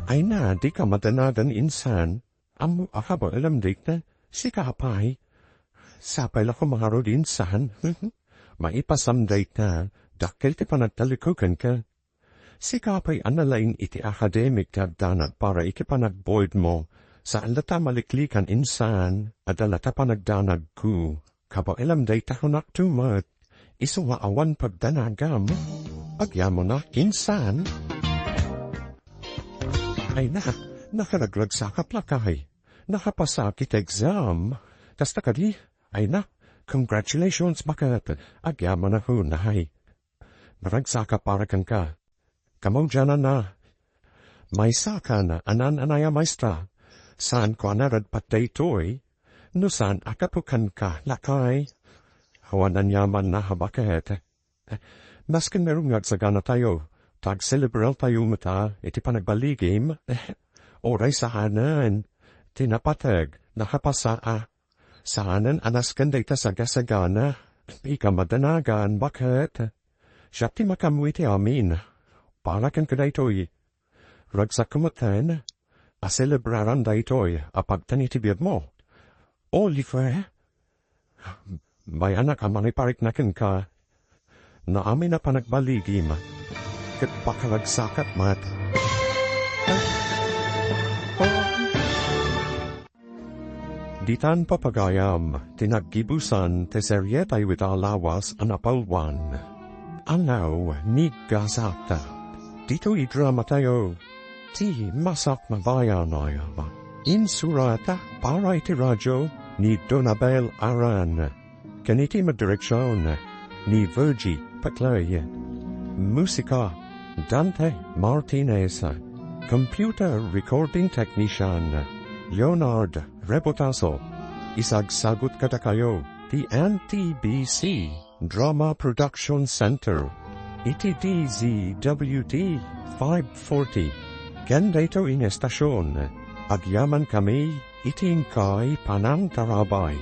Ay na, dika madanagan insan. Ammo a kabaelam dayta, sika pay. Sapay la koma ngarud insan. Maipasam dayta, dakkel ti panagtallikod kenka. Sika pay a nalaing iti akademik ti agdanag para iti panagbuydmo. Saan la ta maliklikan insan, adda la ta panagdanagko. Kabaelam dayta kunakto met. Isu nga awan pagdanagam. Agyamanak insan. Ay na, nakaragragsakak lakay. Nakapasak iti exam. Kasta kadi, ay na, congratulations baket. Agyamanak unay. Naragsakak para kenka. Kamaudiananna. Maysakan a naan-anay a maestra. Saanko a naradpat daytoy. No saan a kapukanka, lakay. Awan aniamanna a baket. Masken ngarud nga agsaganatayo, ta agselebrartayo met a iti panagbaligim. Uray saanen ti napateg, nakapasaa. Saanen a nasken dayta sagasagana. Ika madanagan, baket. Siak ti makaammo iti amin. Para kenka daytoy. Ragsak metten a selebraran daytoy a pagtan iti biagmo. Oliver, mayanak a mangiparikna kenka. No amin a panagbaligim, ket pakaragsakat met. Ditan papagayam ti naggibusan ti serietayo ita a lawas a napalwan. Angaw ni Gasata. Ditoy dramatayo, ti Masakbayan a Bayan. Insurata para iti radio ni Donabel Aran. Ken iti madireksion ni Virgie Paclay. Musika, Dante Martinez. Computer recording technician, Leonard Rebotaso. Isagsagut kadakayo ti N T B C Drama Production Center iti D Z W T five forty. Ken daytoy nga estasion, agyamankami iti inkay panangtarabay.